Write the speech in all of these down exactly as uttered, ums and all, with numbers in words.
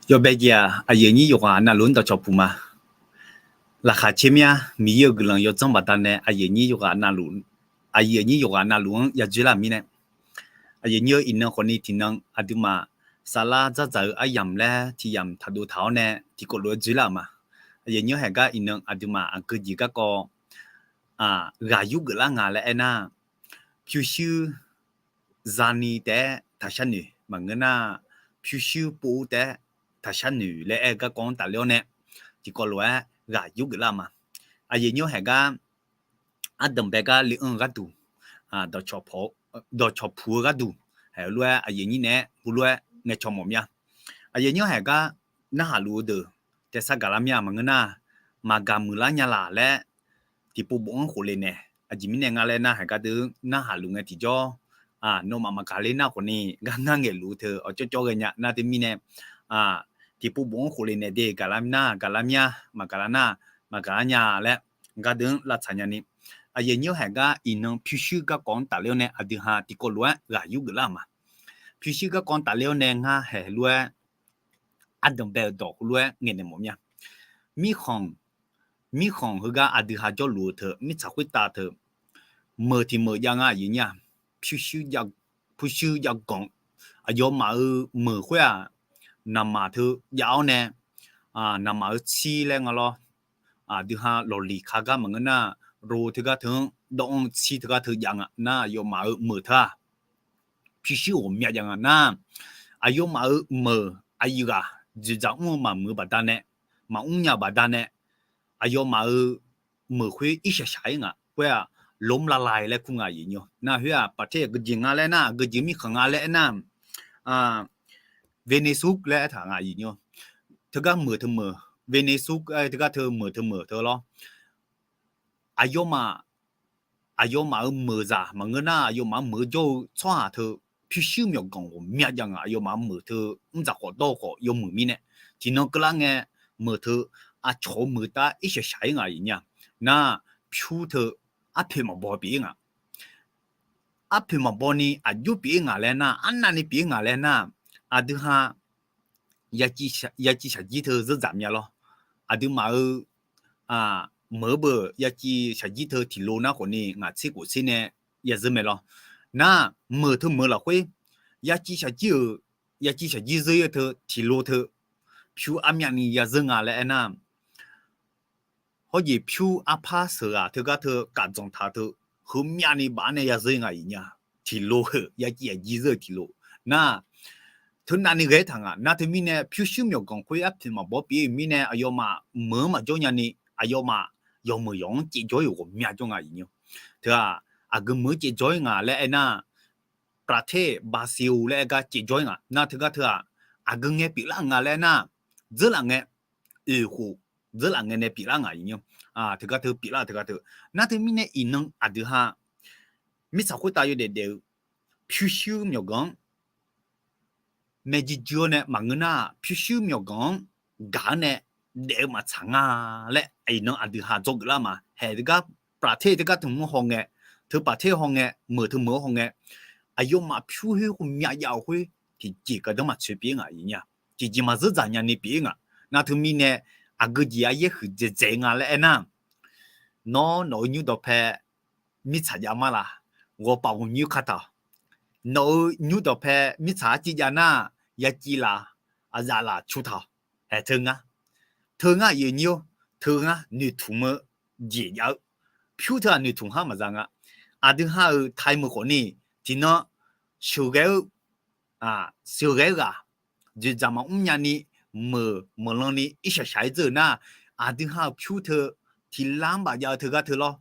Yawbae jeq-aq, aqyuif aqnyir yawqghaq navluf-anr dawqcawq puq ma. Laqkhaq caer mya, Miqyaer-euq guiqlanq yawdzanr baqdanae aqyuif aqnyir yawqghaq navluf, aqyuif aqnyir yawqghaq navluf-anr ya dzoerlar mirnae, aqyuif aqnyir-eu iqnan khawfni tiqnan aqduimaf saflar dzardzaq-eu aryamq laer tiq yamq taqdov taq-awr nae tiqkawv lof-aer dzoerlar-euq ma. Aqyuif aqnyir haiq gar iqnan aqduimaf aqgeu jeq garkawv ghaq yur geuflar nga laer aernar, pyurshuir zani taef-aer taqshar noeq maqngeur nar, pyurshuir pov-ur taef-aer taqshar noeq laer aer-eu garkawv-anr tafler-awr nae, tiqkawv lof-aer ghaq yur geuflar-eu ma. Aqyuif aqnyir haiq gar ardanqbae gar le anr-eu gharduq, dawqcawq puq-eu gharduq, heulof-aer aqyuif aqnyir naeq-aer heulof-aer ngaeqcawq mawf mya. Aqyuif aqnyir haiq gar narhaq luf-eu deuq taef sar gaqlar mya maqngeur nar, maqgaq muiqlar nya laq laer tiqpov bof-anr khofle naeq. Aqjeq mirnae nga laer nar, haiq gar deuq narhaq luf ngae tiqjawr, nawmaf maqgaq ler nar khawfni gar ngar ngaeqluf-eu teu awqcawv cawv ghae nya nar teumirnae, tiqpov bof-anr khofle naeq de, gaqlar nar gaqlar mya, maqgaq lar nar maqgaq lar nya laer gar deuq-anr lavtsaq nyani. Aqyuif aqnyir haiq gar iqnan pyurshuir garkawv-anr tafler-awr nae aqdui ha tiqkawv lof-aer ghaq yur geuflar-euq ma. Pyurshuir garkawv-anr tafler-awr nae ngar haiq lof-aer ardanqbae-euq dawq heulof-aer ngaeqnaeq mawf mya. Mirkhanq, mirkhanq heugar aqdui ha jawrluf-eu teu mirtsaq khoertav teu meuq tiq meuq jav nga aqyuif aqnyir-aq, pyurshuir jav ganq, aqyawfmaf-euq meuq khoer-aq, naqmaq teu jav-awr nae, naqmaq-euq tsir laer nga lawr, aqdui ha lawqliq ka gar maqngeur nar, ro teugar teu-anr dawv-anr tsir teugar teu jav nga nar, aqyawfmaf-euq meuq teu-aq pyurshuir ghawqmya jav nga nar, aqyawfmaf-euq meuq aqyuif ghaq dzoeqdzaq mr-eu maqmuiq-eu baqdanae, maqmr nya-eu baqdanae, aqyawfmaf-euq meuq khoer irshaq shaq-ir nga. Khoer-aq, lomr lavlai laer kur nga aqyuif aqnyir. Nar khoer-aq, paqter aqgeujeq nga laer nar, aqgeujeq mirkhanq nga laer aernar, Venezuela laer aertaq nga aqyuif aqnyir. Teugar meuq teu meuq, Venezuela teugar teu meuq teu meuq teu lawr. Aqyawfmaf, aqyawfmaf-euq meuqzaq maqngeur nar, aqyawfmaf-anr meuq-eu jawr-eu tsawrhaq teu pyurshuir myawqganq ghawqmya jav nga. Aqyawfmaf-anr meuq teu mrdzaq khawf dawr-eu khawf yawmuiq mirnae, tiqnan keuvlar ngae meuq teu aqcawq-eu meuq tav irshaq shaq-ir nga aqyuif aqnyir-aq. Nar pyur teu arpoeq maqbaw pyeuf-ir nga. Arpoeq maqbaw ni aqjox pyeuf-ir nga laer nar, arnavni pyeuf-ir nga laer nar, aqdui ha yaciv shaqjir teu zeur dzaq mya lawr. Aqduimaf-euq meuq-eu beu yaciv shaqjir teu tiqlo nar khawfni ngaq tser khof tser nae yazeur mae lawr. Nar meuq teu meuq lafkhoer yaciv shaqjir-euq, yaciv shaqjir zeur-ir-eu teu tiqlo teu pyur armyavni yazeur nga laer aernar, hawjeq pyur arpar sheuqghaq teugar teu kaf dzanq taq teu heumyavni baf-anr nae yazeur nga aqyuif aqnyir-aq. Tiqlo-eu yaciv shaqjir zeur-eu tiqlo nar, teunavni ghae-aer taq nga. Nar teumirnae pyurshuir myawqganq khoer arpoeq maqbaw pyeuf-ir-euq mirnae aqyawfmaf meuq-anr maqjawr nyani, aqyawfmaf yawqmeuq yawq-anr caevjawr-ir-euq ghawqmya jawr nga aqyuif aqnyir. Teu-aq, aqgeu meuq-anr caevjawr-ir nga laer aernar, paqter Brazil laer aer gar caevjawr-ir nga. Nar teugar teu-aq, aqgeu ngae pyeuflar nga laer aernar, dzeurlaf ngae, oeq khof dzeurlaf ngae nae pyeuflar nga aqyuif aqnyir. Teugar teu pyeuflar teugar teu. Nar teumirnae iqnan aqdui ha mirtsaq khoertav yawdaef daef-eu pyurshuir myawqganq-anr maeqjir jir-awr nae maqngeur nar, pyurshuir myawqganq-anr gaq-awr nae daef-eu maqtsaq nga laer iqnan aqdui ha dzawgeuf lar ma. Haeq teugar paqter teugar teu mr hawngae, teu paqter hawngae, meuq teu meuq-anr hawngae, aqyawfmaf pyur khoer ghawqmya jav-eu khoer tiqjeq gardanr maqtsoeq pyeuf-ir nga aqyuif aqnyir-aq. Tiqjeq maqzeur dzaq nyani pyeuf-ir nga. Nar teumirnae aqgeu jeq aryaer huiqdzaeq dzaeq nga laer aernar, nawr nawq-eu nymr dawqpae mirtsaq jav mar la, ghawqpaf ghawqnyoer ka taq-awq. Nawq-eu nymr dawqpae mirtsaq arciv jav nar, yaciv laf, aqzaf laf cu taq-awq. Haeq teu ngar, teu ngar aqyuif aqnyir-or, teu ngar noeqtmq-eu jeq jav-eu pyur teu-aq noeqtmq har maqza nga. Aqdui ha-euq taimeuq khawfni tiqnan sheuqghae-eu sheuqghae-eu ghaq dzoeqdzaq maqmr nyani meuq meuqlan ni irshaq shaq-aer dzeur-euq nar, aqdui ha-euq pyur teu tiqlar baf jav-eu teugar teu lawr.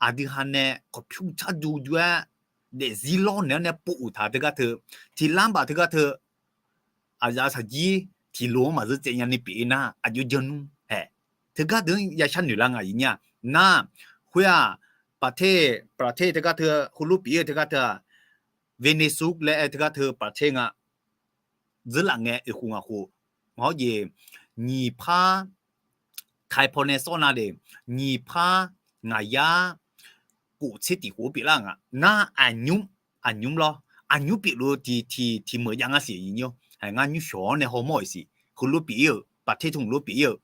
Aqdui ha nae khawqpyur tsar duq duq-aer daefzir lawr naeq-awr nae pov uq taq teugar teu, tiqlar baf teugar teu, aqzaf saqjir tiqloq-anr maqzeur tsaev nyani pyeuf-ir nar aqjox janr nmr haeq. Teugar deuq-anr ya sharnoeq lar nga aqyuif aqnyir-aq. Nar khoer-aq, paqter, paqter teugar teu heulof pyeuf-ir-eu teugar teu-aq, Venezuela laer aer teugar teu paqter nga. Dzeurlaf ngae oeq khof ngaq khof, hawr jeq nyiq par, California sawr na de, nyiq par ngaq yar khof tser tiq khof-anr pyeuflar nga. Nar aqnymr, aqnymr lawr, aqnymr pyeufluf-eu tiq tiq tiq meuq jav ngar siq aqyuif aqnyir-or. Haeq ngar nymr shawq-awr nae hawmawr-iq siq. heulof pyeuf ir-euq, ประเทศ hmq lof pyeuf ir-euq,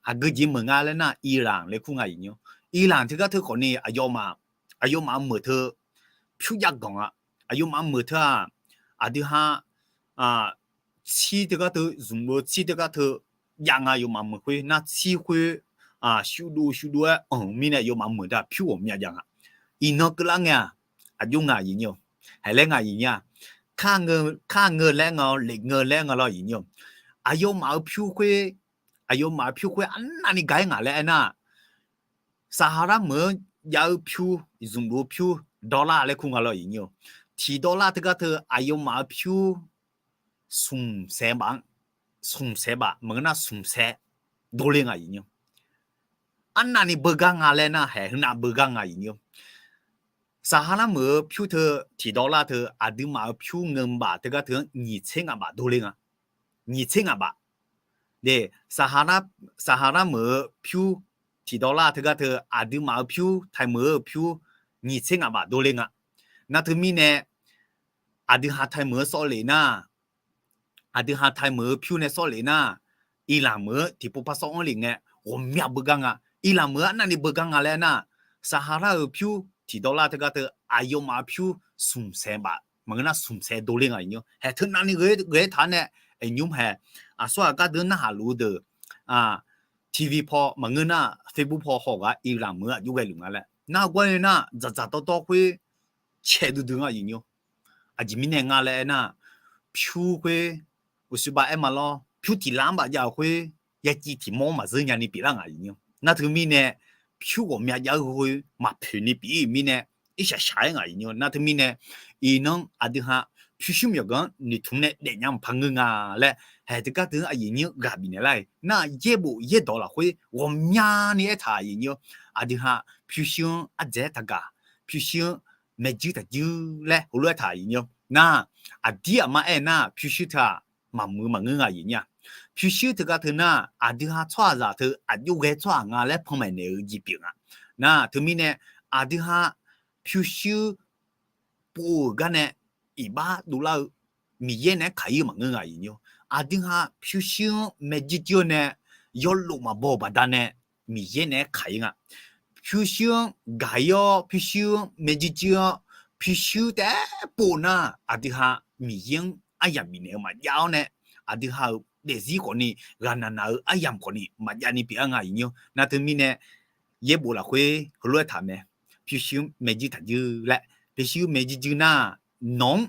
aqgeu jeq meuq nga laer nar, Iran laer kur nga aqyuif nymr. Iran teugar teu khawfni aqyawfmaf, aqyawfmaf-euq meuq teu pyur jav ganq nga. Aqyawfmaf-euq meuq teu-aq, aqdui ha, tsir teugar teu zmq-eu tsir teugar teu jav nga. Aqyawfmaf meuq khoer nar tsir khoer shuv dov shuv dov-aer anq-euq mirnae aqyawfmaf meuq teu-aq pyur ghawqmya jav nga. Iqnan keuvlar ngae-aq, aqjox nga aqyuif nymr-a. Haeq laer nga aqyuif nymr-a. Kar ngeur laer nga-awr lef ngeur laer nga lawr aqyuif nymr-a. Aqyawfmaf-euq pyur khoer, aqyawfmaf-euq pyur khoer arnavni gaq-aer ngaq laer aernar, Sahara meuq-anr jav-eu pyur, zmqluf-eu pyur, dollar laer kur nga lawr aqyuif nymr-a. Tiq dollar teugar teu aqyawfmaf-euq pyur smq saeq baf-anr, smq saeq baf maqngeur nar smq saeq dovle nga aqyuif nymr. Arnavni beugar nga laer nar, haeq heunav beugar nga aqyuif nymr-a. Sahara meuq-eu pyur teu, tiq dollar teu aqduimaf-euq pyur ngeur baf teugar teu-anr nyiq tser ngaq baf dovle nga. Nyiq tser ngaq baf. Sahara meuq-eu pyur tiq dollar teugar teu aqduimaf-euq pyur, ไทย meuq-eu pyur nyiq tser ngaq baf dovle nga. Nar teumirnae, aqdui ha ไทย meuq-anr sawr lef nar, aqdui ha ไทย meuq-eu pyur nae sawr lef nar, Iran meuq-anr tiqpov par sawr-anr lef ngae ghawqmya beugar nga. Iran meuq-anr arnavni beugar nga laer nar, Sahara-euq pyur tiq dollar teugar teu aqyawfmaf-euq pyur smq saeq baf maqngeur nar smq saeq dovle nga aqyuif nymr. Haeq teu navni ghae-aer taq-anr nae, aqyuif nymr haeq, aqsur aqgar deuq narhaq luf-eu deuq, TV paw maqngeur nar Facebook paw hawghaq Iran meuq-anr aqjox ghaeluf nga laer nar, gawr-eu nar dzaqdzaq dawrdawr khoer caeq duidui nga aqyuif nymr. Aqjeq mirnae nga laer aernar, pyur khoer uqshoe bav aer ma lawr, pyur tiq lar-anr baf jav-euq khoer yaciv tiq mawr-anr maqzeur nyani pyeuflar nga aqyuif nymr. Nar teumirnae, pyur ghawqmya jav-eu khoer maqpoeq ni pyeuf-ir-euq mirnae, irshaq shaq-aer nga aqyuif nymr. Nar teumirnae, iqnan aqdui ha pyurshuir myawqganq-anr noeqtmq nae daefnya maqpar ngeur nga laer, haeq teugar teu-anr aqyuif nymr ghaq bifnaeq lar-iq nar, yaerbof yaerdawq lafkhoer ghawqmyani aertaq aqyuif nymr. Aqdui ha pyurshuir-anr ardzaeq-aer taqgaq, pyurshuir-anr maeqjuir taqjuir laer heulof-aer taq aqyuif nymr. Nar, aqdir aqmar aer nar pyurshuir teu-aq maqmuiq maqngeur nga aqyuif nymr-a. Pyurshuir teugar teu nar, aqdui ha tsawrhaqzaq teu aqjox ghae tsawrhaq nga laer panmaeq naeq-eu jeq pyeuf nga. Nar teumirnae, aqdui ha pyurshuir pov-euq gar nae iqbax dovlar-eu Miqyaer naeq-aer kaq-ir-eu maqngeur nga aqyuif nymr. Aqdui ha pyurshuir-anr maeqjuir juir-eu nae yawlof maqbaw-euq baqdanae Miqyaer naeq-aer kaq-ir nga. Pyurshuir-anr gaq-ir-awr, pyurshuir-anr maeqjuir juir-awr, pyurshuir taef-aer pov nar, aqdui ha Miqyaer-anr aryamq bifnaeq-eu maqjav-awr nae, aqdui ha-euq daefzir khawfni, ghaqnaq naq-eu aryamq khawfni maqjav ni pyeuf-ar nga aqyuif nymr. Nar teumirnae, yaerbof lafkhoer heulof-aer taq mae. Pyurshuir maeqjuir taqjuir laer, pyurshuir maeqjuir juir nar, nawq-anr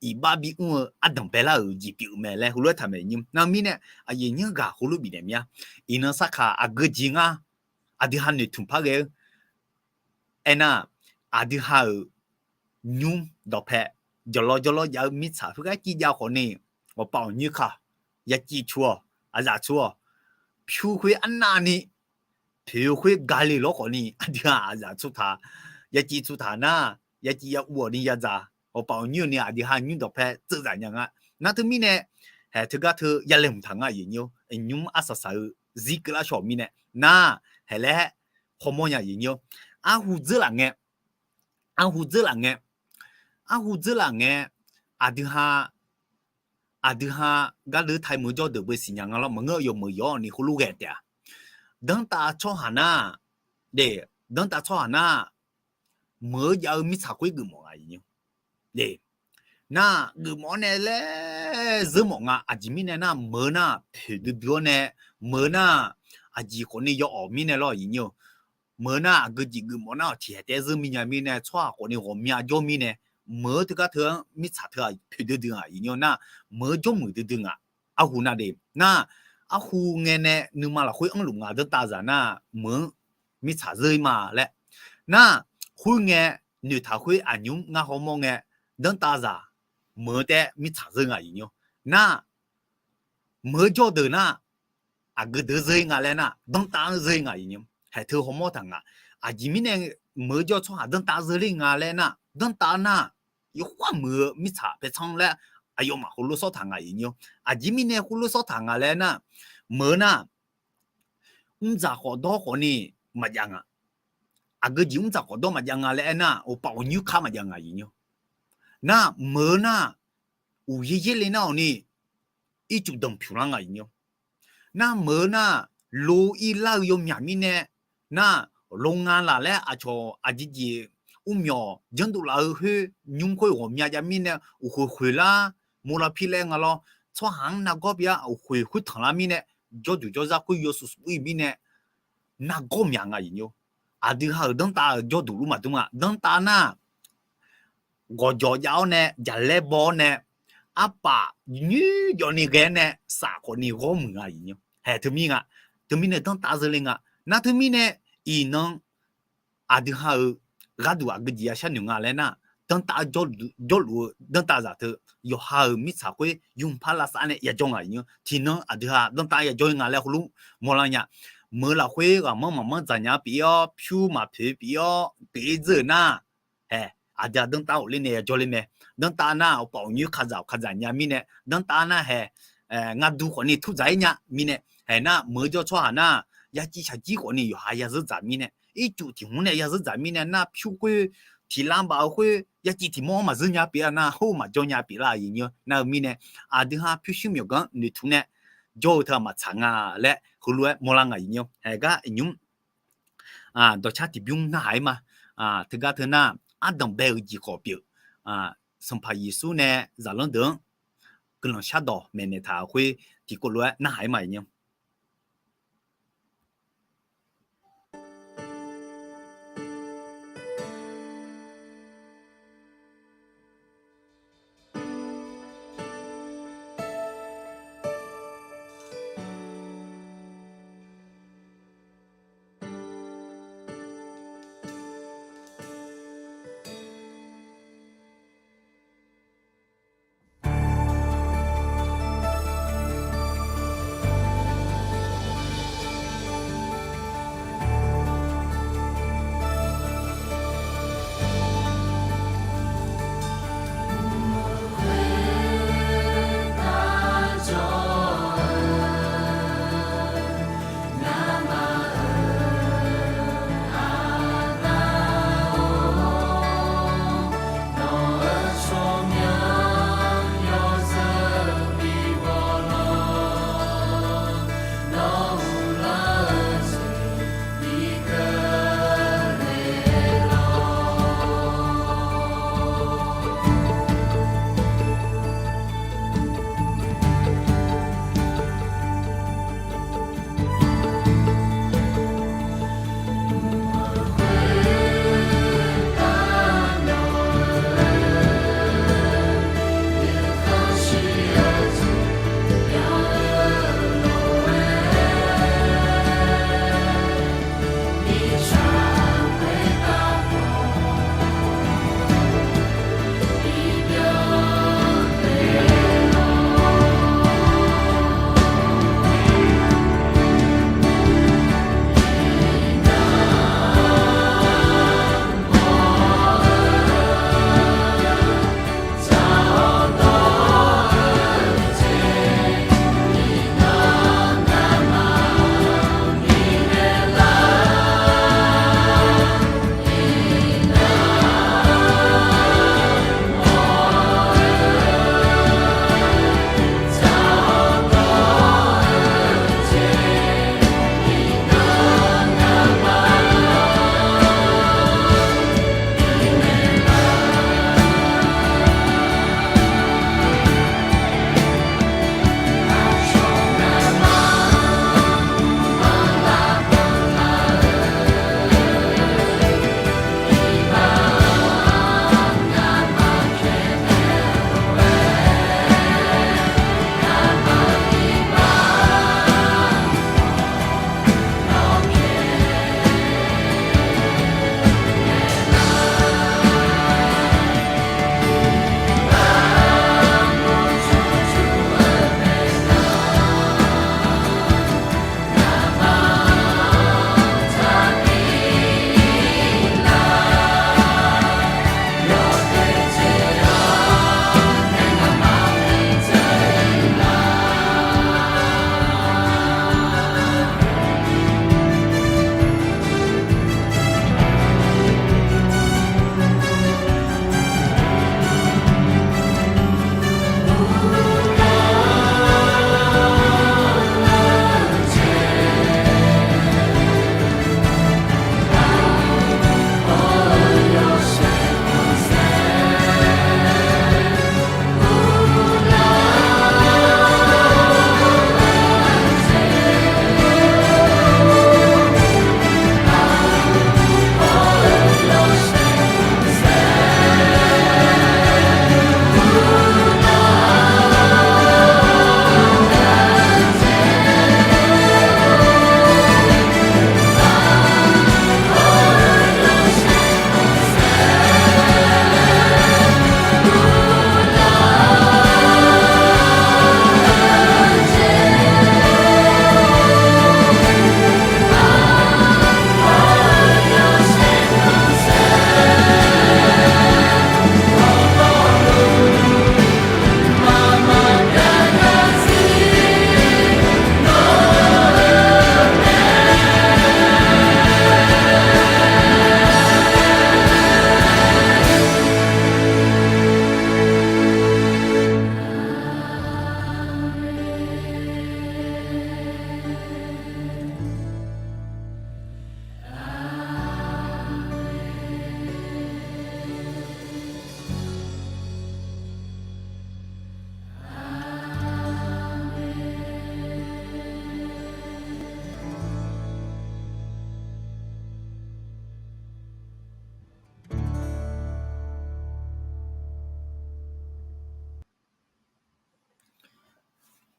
iqbax bimr-eu ardanq baelar-euq jeq pyeuf-eu mae laer heulof-aer taq mae aqyuif nymr. Nar mirnae, aqyuif nymr ghaq heulof bifnaeq mir-a. Iqnan sarkaq aqgeu jeq ngar, aqdui ha noeqtmq par ghae-eu aernar, aqdui ha-euq nymr dawqpae jawqlawr jawrlawr jav-eu mirtsaq khoergar civ jav khawfni, ghawqpav ghawqnyoer ka, yaciv cu-awq, aqzaf cu-awq, pyur khoer arnavni poeq-eu khoer gale lawr khawfni, aqdui ha aqzaf cu taq, yaciv cu taq nar, yaciv ya uv-awq ni yadzaq, ghawqpav ghawqnyoer ni aqdui ha nymr dawqpae tseuv zaq nya nga. Nar teumirnae, haeq teugar teu yalaeqhmq taq nga aqyuif nymr. Nymr arsaq saq-eu zir keuvlar shaw-euq mirnae nar, haeq laer hawmawr nya aqyuif nymr. Arhu dzeur laf ngae, arhu dzeur laf ngae, arhu dzeur laf ngae, aqdui ha, aqdui ha gardeuv taimeuq jawrdeuq beu siqnya nga lawr maqngeur, yawmeuq yawq-awr ni heulof ghae taef-a. Danrtav tsawrhaq nar, de, danrtav tsawrhaq nar, meuq-eu jav-eu mirtsaq khoer geufmawf nga aqyuif nymr. Nar, geufmawf-awr nae laer zeur mawf nga. Aqjeq mirnae nar, meuq-eu nar poeq duidui-awr nae, meuq-eu nar aqjeq khawfni yaw awq mirnae lawr aqyuif nymr-eu. Meuq-eu nar aqgeu jeq geufmawf nar awq tiqhaeq taef-aer zeur mir nya mirnae, tsawrhaq khawfni ghawqmya jawr mirnae, meuq-eu teugar teu-anr mirtsaq teu-aq poeq duidui nga aqyuif nymr nar, meuq-eu jawrmuiq duidui nga. Arhu nar de nar, arhu ngae nae nuima lafkhoer anrluf nga danrtav zaq nar, meuq-anr mirtsaq zeur-ir ma laer. Nar, khoerngae noeqtaq khoer aqnymr ngar hawmawr ngae, danrtav zaq meuq-eu taef-aer mirtsaq zeur nga aqyuif nymr. Nar, meuq-eu jawrdeuq nar, aqgeu deuq zeur-ir nga laer nar, danrtav-anr zeur-ir nga aqyuif nymr. Haeq teu hawmawr taq nga. Aqjeq mirnae meuq-eu jawr tsawrhaq danrtav zeur ler nga laer nar, danrtav nar, yawkhav muiq-eu mirtsaq paertsanr laer aqyawfmaf heulof sawr taq nga aqyuif nymr. Aqjeq mirnae heulof sawr taq nga laer nar, meuq-eu nar, mrdzaq khawf dawr khawfni maqjav nga. Aqgeu jeq mrdzaq khawf dawr maqjav nga laer aernar, ghawqpav ghawqnyoer kar maqjav nga aqyuif nymr. Nar, meuq-eu nar, uqyaer yaer le nar-awq ni, ircuf danqpyuq lar nga iqnyir. Nar meuq-eu nar, lo ir lar-eu yawmyaq mirnae, nar, โรงงาน laf laer aqcawq aqjeq jeq mrmyawq janrdov laf-eu khoer nymr khoer ghawqmya jav mirnae uqkhoeq khoeq lar, mawrlar pir laer nga lawr. Tsawrhaq-anr nargawr pyeuf-a uqkhoeq khoertanq lar mirnae, jawrduq jawrzar khoer yawshuif shuif ir-euq mirnae, nargawr myaq nga iqnyir. Aqdui ha-euq danrtav-euq jawrduq luf maqdmr-a. Danrtav nar, ghawqjawq jav-awr nae, jaqlaer baw-awr nae, arpaf nyoer jawv ni ghae-awr nae, saf khawf ni ghawr muiq nga iqnyir. Haeq teumirnae, teumirnae danrtav zeur le nga. Nar teumirnae, iqnan aqdui ha-euq gharduq aqgeu jeq ya sharnoeq nga laer nar, danrtav jawrluf-eu danrtav zaq teu, yawqha-euq mirtsaq khoer yumqpar lavsav nae yajawr nga iqnyir. Tiqnan aqdui ha danrtav yajawr-ir nga laer heulof mawrlar nya. Meuq-eu lafkhoer ghaqmanr maqmanr dzaq nya pyeuf-awr, pyur maqpoeq pyeuf-awr pyeuf-ir dzeur-euq nar, haeq aqdui ha danrtav ghofler nae yajawr ler mae. Danrtav nar, awqpaf awqnyoer kadzaq kadzaq nya mirnae, danrtav nar haeq, ngar dur khawf ni turdzaq-ir nya mirnae, haeq nar meuq-eu jawr tsawrhaq nar, yaciv shaqjir khawf ni yawqha yazeur dzaq mirnae, ircuf tiq hmq nae yazeur dzaq mirnae nar, pyur khoer tiq lar baf-eu khoer yaciv tiq mawr-anr maqzeur nya pyeuf-a nar, hawr-eu maqjawr nya pyeuf lar iqnyir. Nar-eu mirnae, aqdui ha pyurshuir myawqganq-anr noeqtmq nae jawr-eu teu-aq maqtsaq nga laer heulof-aer mawrlar nga iqnyir. Haeq gar iqnymr dawqcar tiqbymr narhaq-ir ma. Teugar teu nar, ardanq bae-eu jeq khawf pyeuf. Sanqpaq Yeqsur nae zaqlanr deuq-anr guiqlanq shardawq maeqnaeq taq-euq khoer tiqkawv lof-aer narhaq-ir ma iqnyir.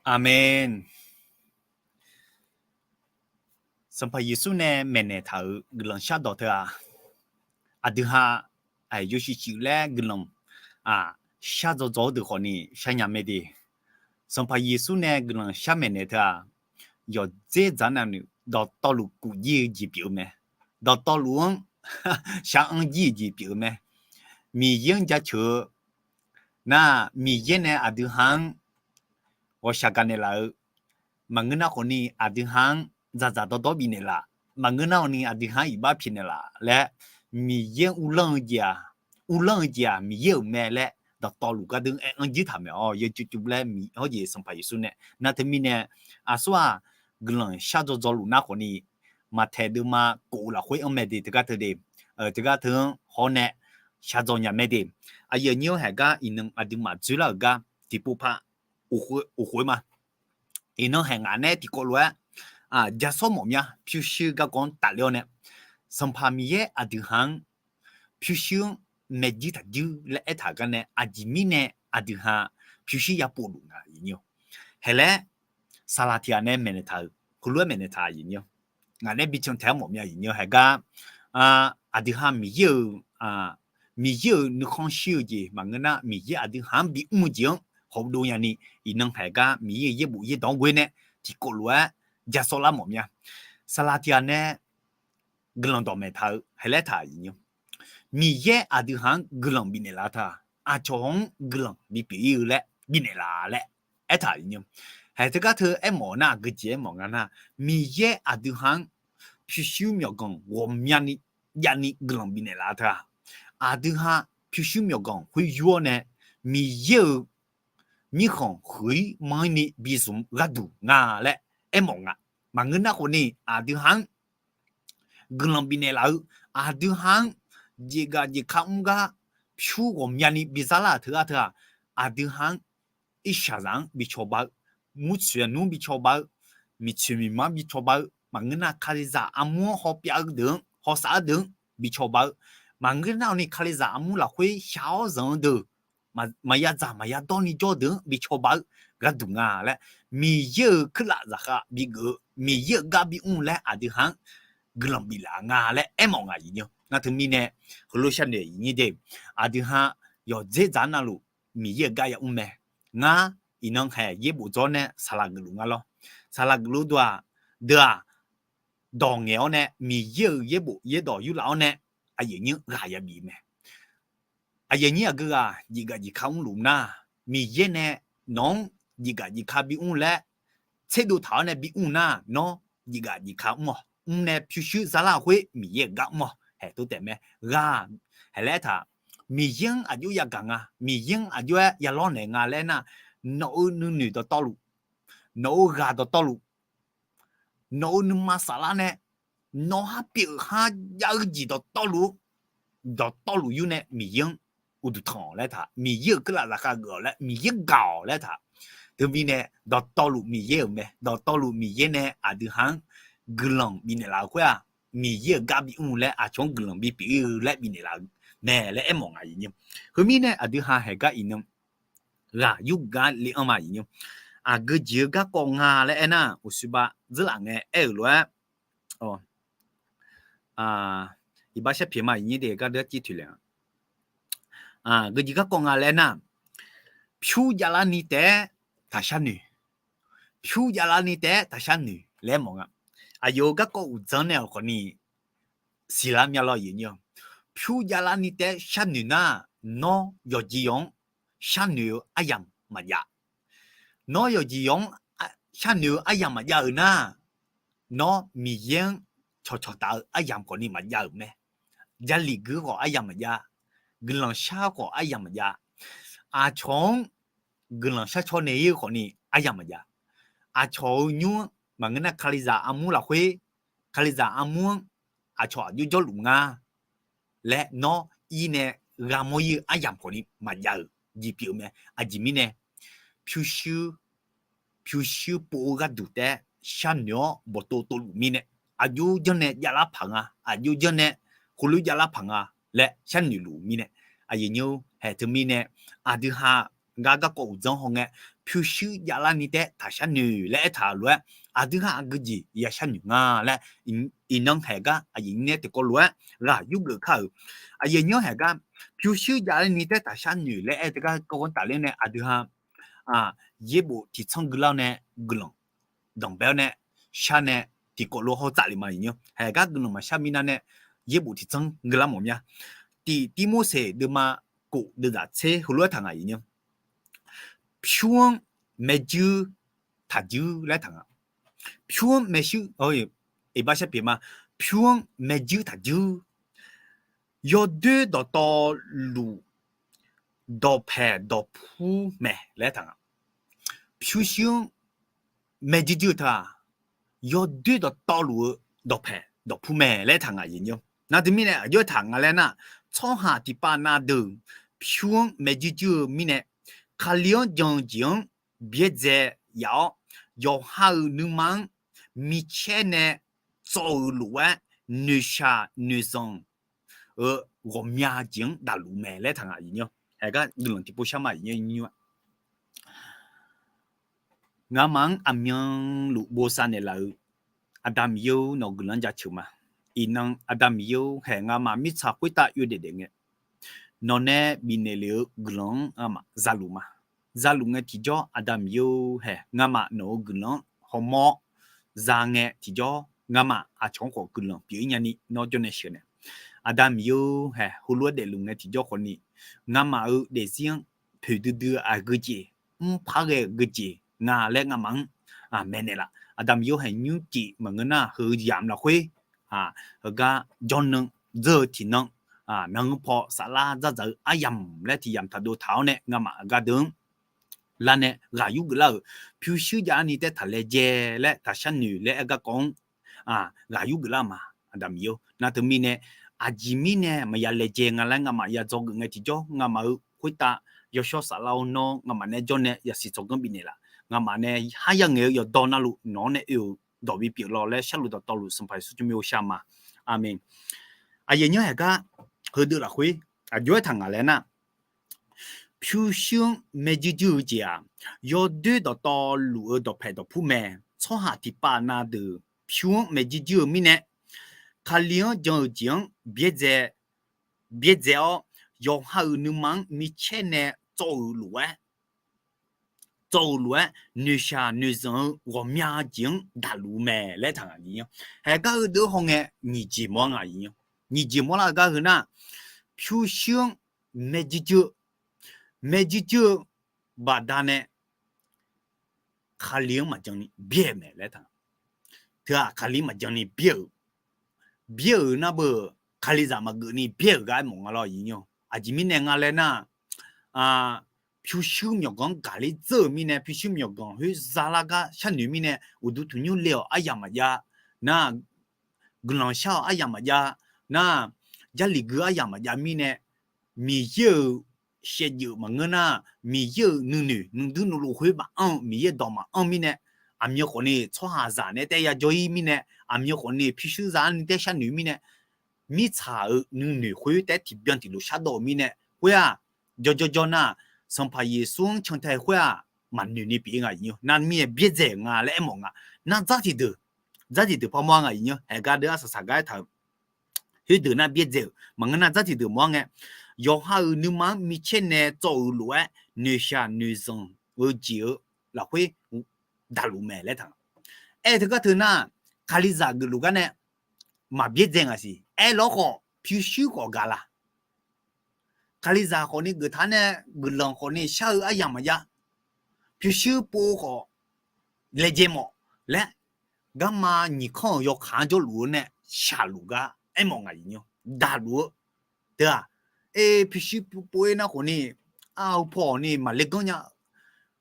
Aqmeq. Sanqpaq Yeqsur nae maeqnaeq taq-euq guiqlanq shardawq teu-aq, aqdui ha aqyawf yawshuif shuif laer guiqlanq shardzaw dzaw-eu deuq khawfni sharnya mae de. Sanqpaq Yeqsur nae guiqlanq shar maeqnaeq teu-aq, yawqdzer dzaq navluf dawqtawvluf kufjir-eu jeq pyeuf-eu mae. Dawqtawvluf-anr shar-anr jir-eu jeq pyeuf-eu mae. Miqyaer-anr jaceuq-eu nar, Miqyaer nae aqdui ha-anr ghawqshaq gaqnaeq laf-eu maqngeur nar khawfni aqdui ha-anr dzaqdzaq dawrdawr bifnaeq laf, maqngeur nar khawfni aqdui ha-anr iqbax pyaeqnaeq laf laer, Miqyaer-anr uvlanr-eu jeq-aq, uvlanr-eu jeq-aq Miqyaer-euq mae laer dawqtawvluf gardeuv aer-anr jir taq maeq-awr, yawcuvcuvlaer Miqyaer hawr jeq Sanqpaq Yeqsur nae nar teumirnae, aqsur-aq guiqlanq shardzaw dzaw luf nar khawfni, Maqtaeq deuvma kof-eu lafkhoer-anr mae de teugar teu de, teugar teu-anr hawr nae shardzaw nya mae de. Aqyuif aqnyir-anr haeq gar iqnan aqduimaf dzoerlar-euq gar tiqpov paq oqkhof-eu ma. Iqnan haeq ngaq nae tiqkawv lof-aer jasawr mawf mya pyurshuir garkawv-anr tafler-awr nae, Sanqpaq Miqyaer aqdui ha-anr pyurshuir-anr maeqjir taqjir laer aertaq-euq gar nae aqjeq mirnae aqdui ha pyurshuir yapov luf nga. Haeq laer saqlaq tiq ghaq nae maeqnaeq taq-euq, heulof-aer maeqnaeq taq-euq, ngaq nae bi can taeq-aer mawf mya. Haeq gar aqdui ha Miqyaer-euq, Miqyaer-euq nuikhanr shir-eu jeq maqngeur nar, Miqyaer aqdui ha-anr bimr-eu jeq-anr hawdov nyani, iqnan haeq gar Miqyaer-euq yaerbof yaerdawq-anr ghoe nae tiqkawv lof-aer jasawr lar mawf mya. Saqlaq tiq ghaq nae guiqlanq dawqmaeq taq-eu haeq laer taq-euq, Miqyaer aqdui ha-anr guiqlanq bifnaeq laf-eu teu-aq, aqcawq-anr guiqlanq bipyeuf ir-eu laer bifnaeq laf laer aertaq-euq. Haeq teugar teu aermawf nar, aqgeujeq aermawf nga nar, Miqyaer aqdui ha-anr pyurshuir myawqganq ghawqmyani javni guiqlanq bifnaeq laf-eu teu-aq, aqdui ha pyurshuir myawqganq khoer yur-awr nae Miqyaer-euq mirkhanq huiq-ir manr-ir ni bizmq gharduq nga laer aermawf nga. Maqngeur nar khawfni aqdui ha-anr guiqlanq bifnaeq laf-eu, aqdui ha-anr jeqgaq jeqka mr gar pyur ghawqmyani bizarlar-euq teugar teu-aq, aqdui ha-anr irshaqzaq-anr bi cawba-eu, murtsoeq aqnmr bi cawba-eu, miqtsoeq miqmanr bi cawba-eu, maqngeur nar kalizaq armur-anr hawpyav-eu deuq-anr, hawsav-eu deuq-anr bi cawba-eu, maqngeur nar-awq ni kalizaq armur lafkhoer shaq-awr zanq-eu deuq, maqya dzaq maqya dawr ni jawr-eu deuq-anr bi cawba-eu gharduq nga laer, Miqyaer-euq kuirlaf zaqkhav bigeuf-eu, Miqyaer-euq gar bimr laer aqdui ha-anr guiqlanq biflaf nga laer aermawf nga. Iqnyir nar teumirnae heulof sharnoeq iqnyir de, aqdui ha yawqdzer dzaq navluf Miqyaer-euq gar yamr mae. Ngar iqnan haeq yaerbof dzawr nae saqlaq geufluf nga lawr. Saqlaq geufluf deuq-aq, deuq-aq, dawq ngaeq-awr nae Miqyaer-euq yaerbof yaerdawq yurlaf-awr nae aqyuif aqnyir ghaq yabif mae. Aqyuif aqnyir aqgeu ghaq jeqgaq jeqka mrluf nar, Miqyaer nae nawq-anr jeqgaq jeqka bimr laer tserdov taq-awr nae bimr nar, nawr jeqgaq jeqka mr-awq. Mr nae pyurshuir zarlar khoer Miqyaer-euq gar mr-awq. Haeq tov taef mae. Ghaq haeq laer aertaq, Miqyaer-anr aqjox yagaq nga, Miqyaer-anr aqjox-aer yalawr naeq nga laer nar, nawq-euq nuinoeq dawqtawvluf, nawq-euq ghaq dawqtawvluf, nawq-euq nuima saflar nae nawq har pyeuf har jav-eu jeq dawqtawvluf, dawqtawvluf yur nae Miqyaer-anr uqduq tanq-awq laer taq, Miqyaer-euq kuirlaf zaqkhav geuf-awq laer, Miqyaer gaq-awq laer taq. Teumirnae dawqtawvluf Miqyaer-euq mae. Dawqtawvluf Miqyaer nae aqdui ha-anr guiqlanq bifnaeq laf-eu khoer-aq, Miqyaer-euq gar bimr laer aqcawq-anr guiqlanq bipyeuf ir-eu laer bifnaeq laf-eu mae laer aermawf nga. Iqnyir heumirnae aqdui ha haeq gar iqnan ghaq yurgeuf gar le-anr ma. Iqnyir aqgeu jeq-eu garkawv nga laer aernar, uqshoe ba dzeurlaf ngae aer-euq lof-aer iqbax sharpyaeq ma. Iqnyir de gar deuq-aer cir toeq le-a. Geujeq garkawv nga laer aernar, pyur javlar ni taef-aer taqshar noeq, pyur javlar ni taef-aer taqshar noeq laer mawf nga. Aqyawf-euq garkawv uqdzan nae-awq khawfni siqlar mya lawr. Pyur javlar ni taef-aer sharnoeq nar, nawr yawqjeq yawq-anr sharnoeq-eu aryamq maqjav. Nawr yawqjeq yawq-anr sharnoeq-eu aryamq maqjav-euq nar, nawr Miqyaer-anr cawqcawq taf-eu aryamq khawfni maqjav-euq mae. Jarlif guir khawf aryamq maqjav, guiqlanq shar khawf aryamq maqjav, aqcawq-anr guiqlanq shar caw naeq ir-eu khawfni aryamq maqjav. Aqcawq-euq nymr-anr maqngeur nar kalizaq armur lafkhoer, kalizaq armur-anr aqcawq aqjox jawrluf nga laer nawr ir nae ghaq mawr ir-eu aryamq khawfni maqjav-euq jeq pyeuf-eu mae. Aqjeq mirnae pyurshuir pyurshuir pov-eu gharduq taef-aer sharnoeq-awr bawqtov tovluf mirnae, aqjox janr nae javlar paq nga, aqjox janr nae khoerlof javlar paq nga laer sharnoeq luf mirnae, aqyuif aqnyir haeq teumirnae aqdui ha gar garkawv uqdzan hawngae, pyurshuir javlar ni taer taq sharnoeq laer aertaq lof-aer, aqdui ha aqgeu jeq ya sharnoeq nga laer, iqnan haeq gar aqyuif nyir nae tiqkawv lof-aer ghaq yurgeuf kar-euq. Aqyuif nyir haeq gar pyurshuir javlar ni taer taq sharnoeq laer aer teugar kawv-anr tafler nae aqdui ha yaerbof tiqtsanr guilar-awr nae guiqlanq danqbae-awr nae shar nae tiqkawv lof haw tsaf le ma aqyuif nyir. Haeq gar guiqlanq maqshar minav nae yaerbof tiqtsanr guilar mawf mya. Tiq Tirmorseq deuvma kof deuvzaq tser heulof-aer taq nga aqyuif nyir. Pyur-anr maeqjuir taqjuir laer taq nga. Pyur-anr maeqshuir, iqbax shar pyeuf ma. Pyur-anr maeqjuir taqjuir. Yawdoer dawqtawvluf dawqpaeq dawqpur mae laer taq nga. Pyurshuir-anr maeqjuir juir-eu teu-aq, yawdoer dawqtawvluf-eu dawqpaeq dawqpur mae laer taq nga aqyuif nyir. Nar teumirnae aqjox-aer taq nga laer nar, tsawrhaq tiqpav nav deuq pyur-anr maeqjuir juir-eu mirnae, Kali-anr jan-eu jeq-anr byaerdzae yaf-awr, yawqha-euq nuima-anr micaer nae tsawv-euq lof-aer noeqshaq noeqzanq-eu ghawqmya jeq-anr daqluf mae laer taq nga aqyuif nyir. Haeq gar guiqlanq tiqpov shar ma aqyuif nyir. Ngamaf-anr aqmyanluf bosav naeqlaf-euq Aqda Miqyaer-or, nawq-eu guiqlanq-anr jaceuq ma. Iqnan Aqda Miqyaer-or, haeq ngamaf mirtsaq khoertav yawdaef daef ngae, nawq nae bifnaeq lef-eu guiqlanq-anr ngamaf zaluf ma. Zaluf ngae tiqjawr Aqda Miqyaer-or, haeq ngamaf nawq-eu guiqlanq-anr hawmawr za ngae tiqjawr ngamaf aqcawq-anr khawf guiqlanq pyeuf-ir nyani nawr jawr nae sheuq nae. Aqda Miqyaer-or, haeq heulof-aer daefluf ngae tiqjawr khawfni, ngamaf-euq daefzir-anr poeqdui dui-eu aqgeujeq, mrpar ghae-eu geujeq nga laer ngamaf-anr maeqnaeq laf. Aqda Miqyaer-or, haeq nymrcif maqngeur nar, heu yamq lafkhoer heugar jawrnan dzeur-eu tiqnan, nanr paw saflar dzardzaq-eu aryamq laer tiq yamq taqdov taq-awr nae ngamaf aqgar deuq-anr lar nae ghaq yurgeuf lar-euq, pyurshuir javlar ni taer taq laejae laer taq sharnoeq laer aer garkawv-anr ghaq yurgeuf lar ma. Aqda Miqyaer-or, nar teumirnae aqjeq mirnae maqya laejae nga laer ngamaf ya dzawgeuf ngae tiqjawr, ngamaf-euq khoertav yawshawr saflar-awr nawr ngamaf nae jawr nae yasiq tsawrganr bifnaeq laf. Ngamaf nae har ya ngaeq-eu yawqdawq navluf nawq-anr nae oe-euq dawq bipyeuf lawq laer sharluf dawqtawvluf Sanqpaq Yeqsur tsawrmyanr-or shar ma. Aqmeq. Aqyuif nyanr haeq gar heudeuq lafkhoer aqjox-aer taq ngaq laer nar, pyurshuir-anr maeqjuir juir-eu jeq-aq, yawdoer dawqtawvluf-eu dawqpaeq dawqpur mae. Tsawrhaq tiqpav nav deuq pyur-anr maeqjuir juir-eu mirnae, Kali-anr jan-eu jeq-anr byaerdzae, byaerdzae-awr, yawqha-euq nuima-anr micaer nae tsawv-euq lof-aer, tsawv-euq lof-aer noeqshaq noeqzanq-eu ghawqmya jeq-anr daqluf mae laer taq ngaq nyiq-anr. Haeq gar heudeuq hawngae nyiq jeq mawr-a ngaq nyiq-anr. Nyiq jeq mawrlar-eu gar heu nar, pyurshuir-anr maeqjuir juir-eu, maeqjuir juir-eu baqdanae Kali-anr maqjan ni byaer-euq mae laer taq. Teu-aq, Kali maqjan ni byaer-euq, byaer-euq nar beu, Kalizaq maqgeuf ni byaer-euq gar aermawf nga lawr nyiq-anr. Aqjeq mirnae nga laer nar, pyurshuir myawqganq-anr gaqler dzeur-euq mirnae, pyurshuir myawqganq khoer zalar gar sharnoeq mirnae, uqduq tanqnymr le-awq aryamq maqjav nar, guiqlanq shar-awq aryamq maqjav nar, jarlif gui aryamq maqjav mirnae, Miqyaer-euq shaevdzeuf maqngeur nar, Miqyaer-euq nuinoeq nuidui nuilov khoer maqanr-eu, Miqyaer dawq maqanr mirnae, aqmyan khawfni tsawrhaqzaq nae taef yajawr-ir mirnae, aqmyan khawfni pyurshuir zalar ni taef sharnoeq mirnae, mirtsaq-euq nuinoeq khoer taef-aer tiqbyan tiqlof shardawv-euq mirnae khoer-aq, jawrjawr jawr nar, Sanqpaq Yeqsur-anr cantae khoer-aq, maqnoeq ni pyeuf-ir ngaq nyiq-anr. Nar mirnae byaerdzae-euq nga laer aermawf nga. Nar dzar tiqdeuq, dzar tiqdeuq par mawr-a ngaq nyiq-anr. Haeq gar deuq arsaq saq gar aertaq-euq, khoerdeuq nar byaerdzae-euq maqngeur nar dzar tiqdeuq mawr-a ngae, yawqha-euq nuima-anr micaer nae tsawv-euq lof-aer noeqshaq noeqzanq-eu jeq-eu lafkhoer daqluf mae laer taq. Aer teugar teu nar, Kalizaq geufluf gar nae maqbyaerdzae ngaq siq. Aerlawr khawf pyurshuir khawf gaq la? Kalizaq khawfni geuf taq nae guiqlanq khawfni shar-eu aryamq maqjav, pyurshuir pov khawf laejae mawf laer, garma nyiq kanr-euq yawkaq-anr jawrluf-eu nae shaqluf gar aermawf ngaq nyiq-anr. Daqluf-eu teu-aq, e pyurshuir pov-ir nar khawfni, a, heupaw ni maqle ganr nya,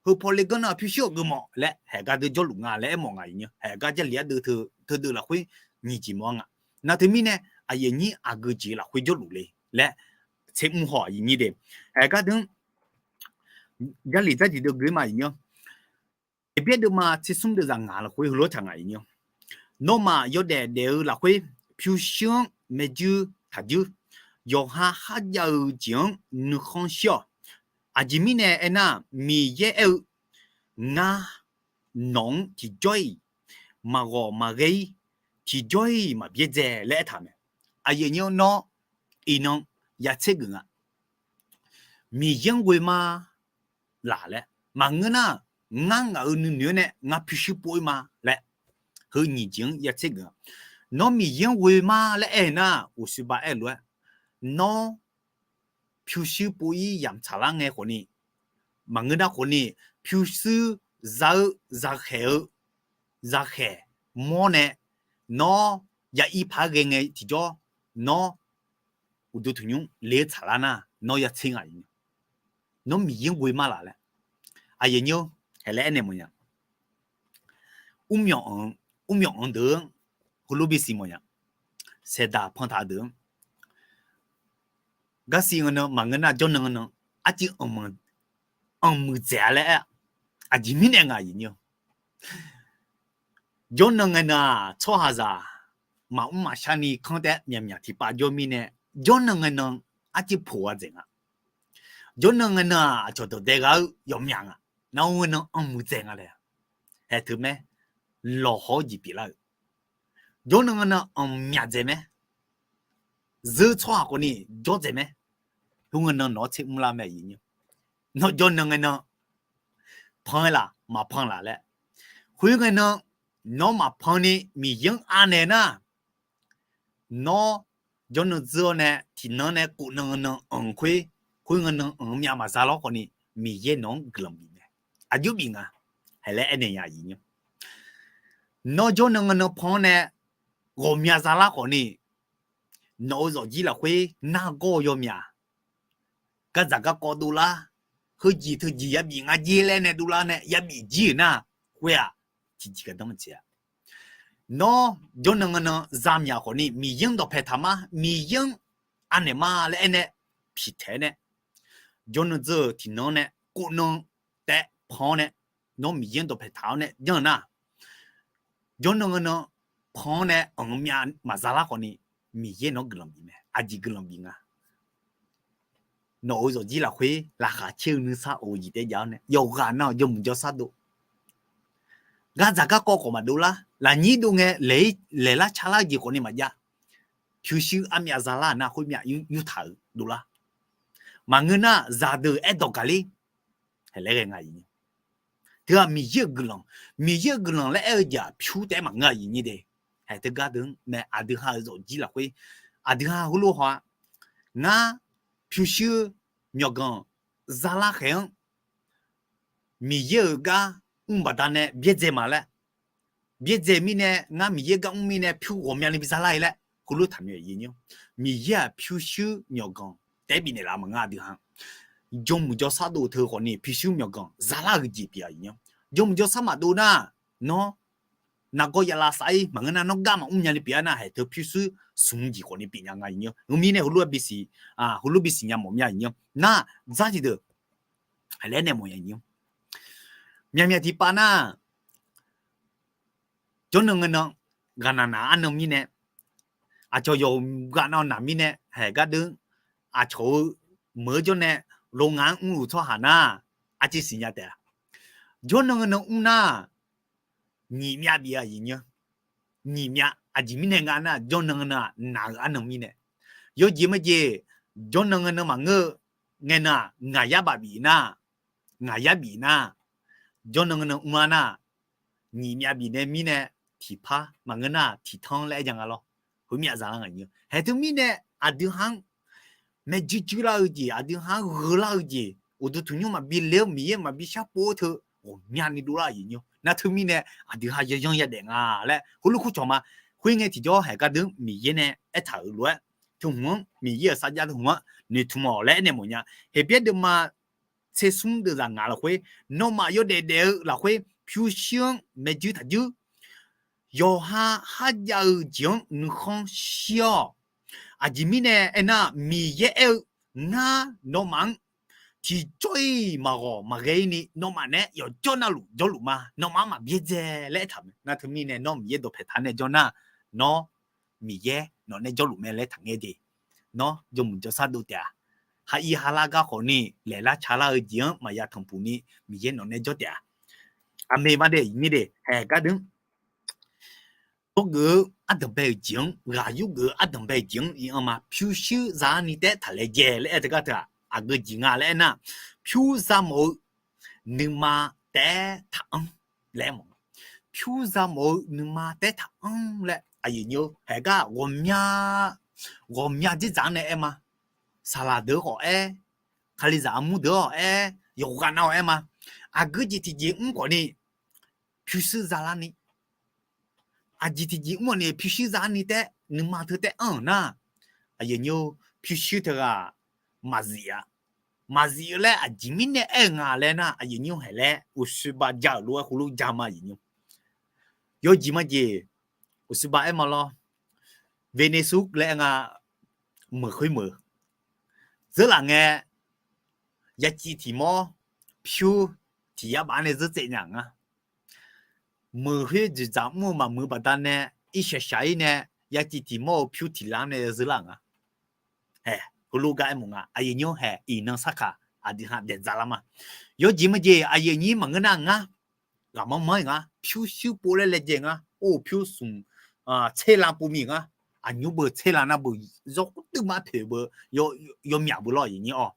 heupaw le ganr nar pyurshuir-awq geufmawf laer haeq gar deuq jawrluf nga laer aermawf ngaq nyiq-anr. Haeq gar Jarlif ardeuv teudeuq lafkhoer nyiq jeq mawr-a nga. Nar teumirnae aqyuif aqnyir aqgeu jeq lafkhoer jawrluf le laer tser mr haw aqyuif aqnyir de. Haeq gar deuq-anr Jarlif dzar tiqdeuq geuf ma aqyuif aqnyir-anr. Heqbyaer deuvma tser smr deuvzaq ngaq lafkhoer heulof-aer taq ngaq nyiq-anr. Nawmaf yawdaef daef-eu lafkhoer pyurshuir-anr maeqjuir taqjuir. Yawqha kharjav-eu jeq-anr nuikhanr shir-awq. Aqjeq mirnae aernar, Miqyaer aer-eu, Ngar nawq-anr tiqjawr-iq maqghawq maqghae-ir, tiqjawr-iq maqbyaerdzae laer aertaq mae. Aqyuif aqnyir-anr nawr iqnan yatser geuf nga. Miqyaer-anr ghoe ma laq laer maqngeur nar, ngar ngaq-euq nuinoeq-anr nae ngar pyurshuir pov-ir ma laer heu nyiq jeq-anr yatser geuf nga. Nawr Miqyaer-anr ghoe ma laer aer nar, uqshoe ba aer-eu lof-aer, nawr pyurshuir pov-ir yamq tsaqlar ngae khawfni, maqngeur nar khawfni, pyurshuir za-eu, zakhaeq-eu, zakhaeq mawr nae, nawr ya ir paq-aer ghae ngae tiqjawr, nawr uqduq tanqnymr le-eu tsaqlar nar, nawr yatser nga. Nawr Miqyaer-anr ghoe ma laq laer, aqyuif aqnyir-or, haeq laer aernaeq mawf nya. Mrmyawf-anr, mrmyawf-anr deuq-anr, heulof bisiq mawf nya. Saeqdaq pantaq deuq-anr, garsiq ngae nan maqngeur nar, jawrnan ngae nan arciv anqmuiq dzaeq-a laer aer-a. Aqjeq mirnae nga aqyuif aqnyir-or, jawrnan ngae nan-aq, tsawrhaqzaq maqmr maqshar ni kanr taef-aer myaqmyaq tiqpav jawr mirnae, jawrnan ngae nan arciv poq-a dzaeq nga. Jawrnan ngae nan-aq, aqcawq dawqdae ghaq-eu yawmyaq nga. Nar-or, ngae nan anqmuiq dzaeq nga laer-a. Haeq teu mae, lawqhaw-awr jeq pyeuflar-eu. Jawrnan ngae nan anqmyaq dzaeq mae. Zeur tsawrhaq khawfni jawr dzaeq mae. Khoerngae nan nawq-anr tser mrlar mae aqyuif aqnyir. Nawr jawrnan ngae nan pan-aer laq maqpan laq laer, khoerngae nan nawr maqpan ni Miqyaer-anr anaeq nar, nawr jawrnan dzeur-awr nae tiqnan nae kofnan ngae nan anq khoer, khoerngae nan anq myav maqza lawr khawfni, Miqyaer nawq-anr guiqlanq bif mae. Aqjox bif nga. Haeq laer aernaeq nya aqyuif aqnyir. Nawr jawrnan ngae nan pan-awr nae ghawqmya zalar khawfni, nawq-euq zawqjir lafkhoer nargawr-eu yawmyaq, gardzaq garkawv dovlar, heujeq teujeq yabif nga jer laer nae dovlar nae yabif jir-euq nar, khoer-aq, tiqjeq gardanr maqtsoeq-a. Nawr jawrnan ngae nan zamyaq khawfni, Miqyaer-anr dawqpaeq taq ma, Miqyaer-anr anaeq ma laer aernae piqtaeq-aer nae, jawrnan dzeur-euq tiqnan-anr nae kofnan taef-aer pan-awr nae, nawr Miqyaer-anr dawqpaeq taq-awr nae janr-eu nar, jawrnan ngae nan pan-awr nae anq myav maqza lar khawfni, Miqyaer nawq-anr guiqlanq bif mae. Aqjeq guiqlanq bif nga. Nawq-euq zawqjir lafkhoer laqkhaq caer-eu nuisar of-eu jeq taef jav-awr nae, yawqghaq nav-euq jawrmuiq jawrsar dov, gardzaq garkawv khawf maqdov lar, lafnyir dov ngae laeq-ir laeqlar calar-eu jeq khawfni maqjav. Pyurshuir armyav zalar nar khoermyav yurtaq-euq dovlar. Maqngeur nar zaqdeuq aerdawq gaqler. Haeq laer ghae nga aqyuif aqnyir. Teu-aq Miqyaer-euq guiqlanq, Miqyaer-euq guiqlanq laer aer-eu jeq-aq pyur taef-aer maqngeur aqyuif aqnyir de. Haeq teu gar deuq-anr mae, aqdui ha-euq zawqjir lafkhoer, aqdui ha heulof haw-a. Ngar pyurshuir myawqganq zalar khaeq-anr Miqyaer-euq gar mr baqdanae byaerdzae ma laer, byaerdzae mirnae ngar Miqyaer gar mr mirnae pyur ghawqmyani bi zalar-ir laer heulof taqnoeq aqyuif aqnyir. Miqyaer-aq pyurshuir myawqganq taef-aer bifnaeq laf maqngeur aqdui ha. Jawrmuiq jawrsar dov teu khawfni pyurshuir myawqganq zalar-eu jeq pyeuf aqyuif aqnyir. Jawrmuiq jawrsar maqdov nar, nawr nargawr yavlav saf-ir maqngeur nar nawr gar maqmr myani pyeuf-a nar, haeq teu pyurshuir smq jeq khawfni pyeuf nya nga aqyuif aqnyir. Heu mirnae heulof bisiq, heulof bisiq nya mawf mya aqyuif aqnyir. Nar dzarjeq deuq haeq laer nae mawf nya aqyuif aqnyir. Myaqmyaq tiqpav nar, jawrnan ngae nan ghaqnaq naq arnan mirnae, aqcawq yawqghaq nav naq mirnae haeq gar deuq, aqcawq-eu meuq-eu jawrnae lo ngaq-anr mrluf tsawrhaq nar, arciv siqnya taef-a. Jawrnan ngae nan mr nar, nyiq myav bif-a aqyuif aqnyir. Nyiq myav aqjeq mirnae nga nar, jawrnan ngae nan-aq naq-euq arnan mirnae. Yawjeq majeq, jawrnan ngae nan maqngeur-eu ngae nan-aq ngaq yar baf bif nar, ngaq yar bif nar, jawrnan ngae nan mr-a nar, nyiq myav bif nae mirnae tiqpar maqngeur nar tiqtanr laer aer ja nga lawr. Heumyav zaqlar nga aqyuif aqnyir. Haeq teumirnae aqdui ha-anr maerjuir juir lar-eu jeq, aqdui ha-anr gheu lar-eu jeq, uqduq tanqnymr maqbi le-awr Miqyaer maqbi sharpov-awr teu ghawqmyani dovlar aqyuif aqnyir. Nar teumirnae aqdui ha yayanr yadaef nga laer heulof kur cawq ma. Khoerngae tiqjawr haeq gar deuq Miqyaer nae aertaq-euq lof-aer, teu hmq-anr Miqyaer-euq sarjax teu hmq-anr noeqtmq-awq laer aernaeq mawf nya. Heqbyaer deuvma tser smr deuvzaq ngaq lafkhoer, nawmaf yawdaef daef-eu lafkhoer pyurshuir-anr maerjuir taqjuir. Yawqha kharjav-eu jeq-anr nuikhanr shir-awq. Aqjeq mirnae aernar, Miqyaer aer-eu, ngar nawmaf-anr tiqjawr-iq maqghawq maqghae-ir ni nawmaf naeq-aer yawqjawr navluf jawrluf ma, nawmaf-anr maqbyaerdzae laer aertaq mae. Nar teumirnae nawr Miqyaer dawqpaeq taq nae jawr nar, nawr Miqyaer nawq nae jawrluf mae laer taqngaer de. Nawr jawrmuiq jawrsar dov taef-a. Haqiq halar gar khawfni laeqlar calar-eu jeq-anr maqya tanqpuq ni Miqyaer nawq nae jawr taef-a. Aqmeq ma de, iqnyir de, haeq gar deuq-anr. Yawgeuf-eu ardanqbae-euq jeq-anr, ghaq yurgeuf-eu ardanqbae-euq jeq-anr iq-anr ma, pyurshuir za-anr ni taef-aer taqlaejae laer aer-eu teugar teu-aq, aqgeu jeq nga laer aernar, pyur za mawf-eu nuima taef-aer taqanr laer aer mawf. Pyur za mawf-eu nuima taef-aer taqanr laer, aqyuif nyi-or, haeq gar ghawqmya, ghawqmya dzerdzaq-anr nae aer ma. Saqlaq deuq-anr khawf aer, Kalizaq armur deuq-anr khawf aer, yawqghaq nav-awq aer ma. Aqgeu jeq tiqjeq mr khawf ni, pyurshuir zalar ni, aqjeq tiqjeq mr-awq ni pyurshuir za-anr ni taef-aer nuima teu taef-aer anr-euq nar, aqyuif nyi-or, pyurshuir teughaq maqzif-a. Maqzif-eu laer aqjeq mirnae aer-eu nga laer nar, aqyuif nyi-or, haeq laer uqshoe ba ja-euq lof-aer heulof ja ma, aqyuif nyi-or. Yawjeq majeq uqshoe ba aer ma lawr. Venezuela laer aer nga, meuq khoer meuq. Zeurlaf ngae, yaciv tiq mawr pyur tiq yar baf-anr nae zeur tsaev nya-euq nga. Meuq khoer dzoeqdzaq mr-eu maqmuiq-eu baqdanae, irshaq shaq-ir nae, yaciv tiq mawr-eu pyur tiq lar-anr nae zeur lar-euq nga. Haeq, heulof gar aer mawf nga, aqyuif nyi-or, haeq iqnan sarkaq aqdui ha daeq dzaq lar ma. Yawjeq majeq aqyuif aqnyir maqngeur nar ngar, ghaqmanr manr-iq nga, pyurshuir pov laer laejae nga, or pyur smq tser lan pov mir-iq nga, aqnymr beu tser lan nar beu, zawr khoer duima poeq beu, yawmyaq beu lawr, aqyuif nyi-or.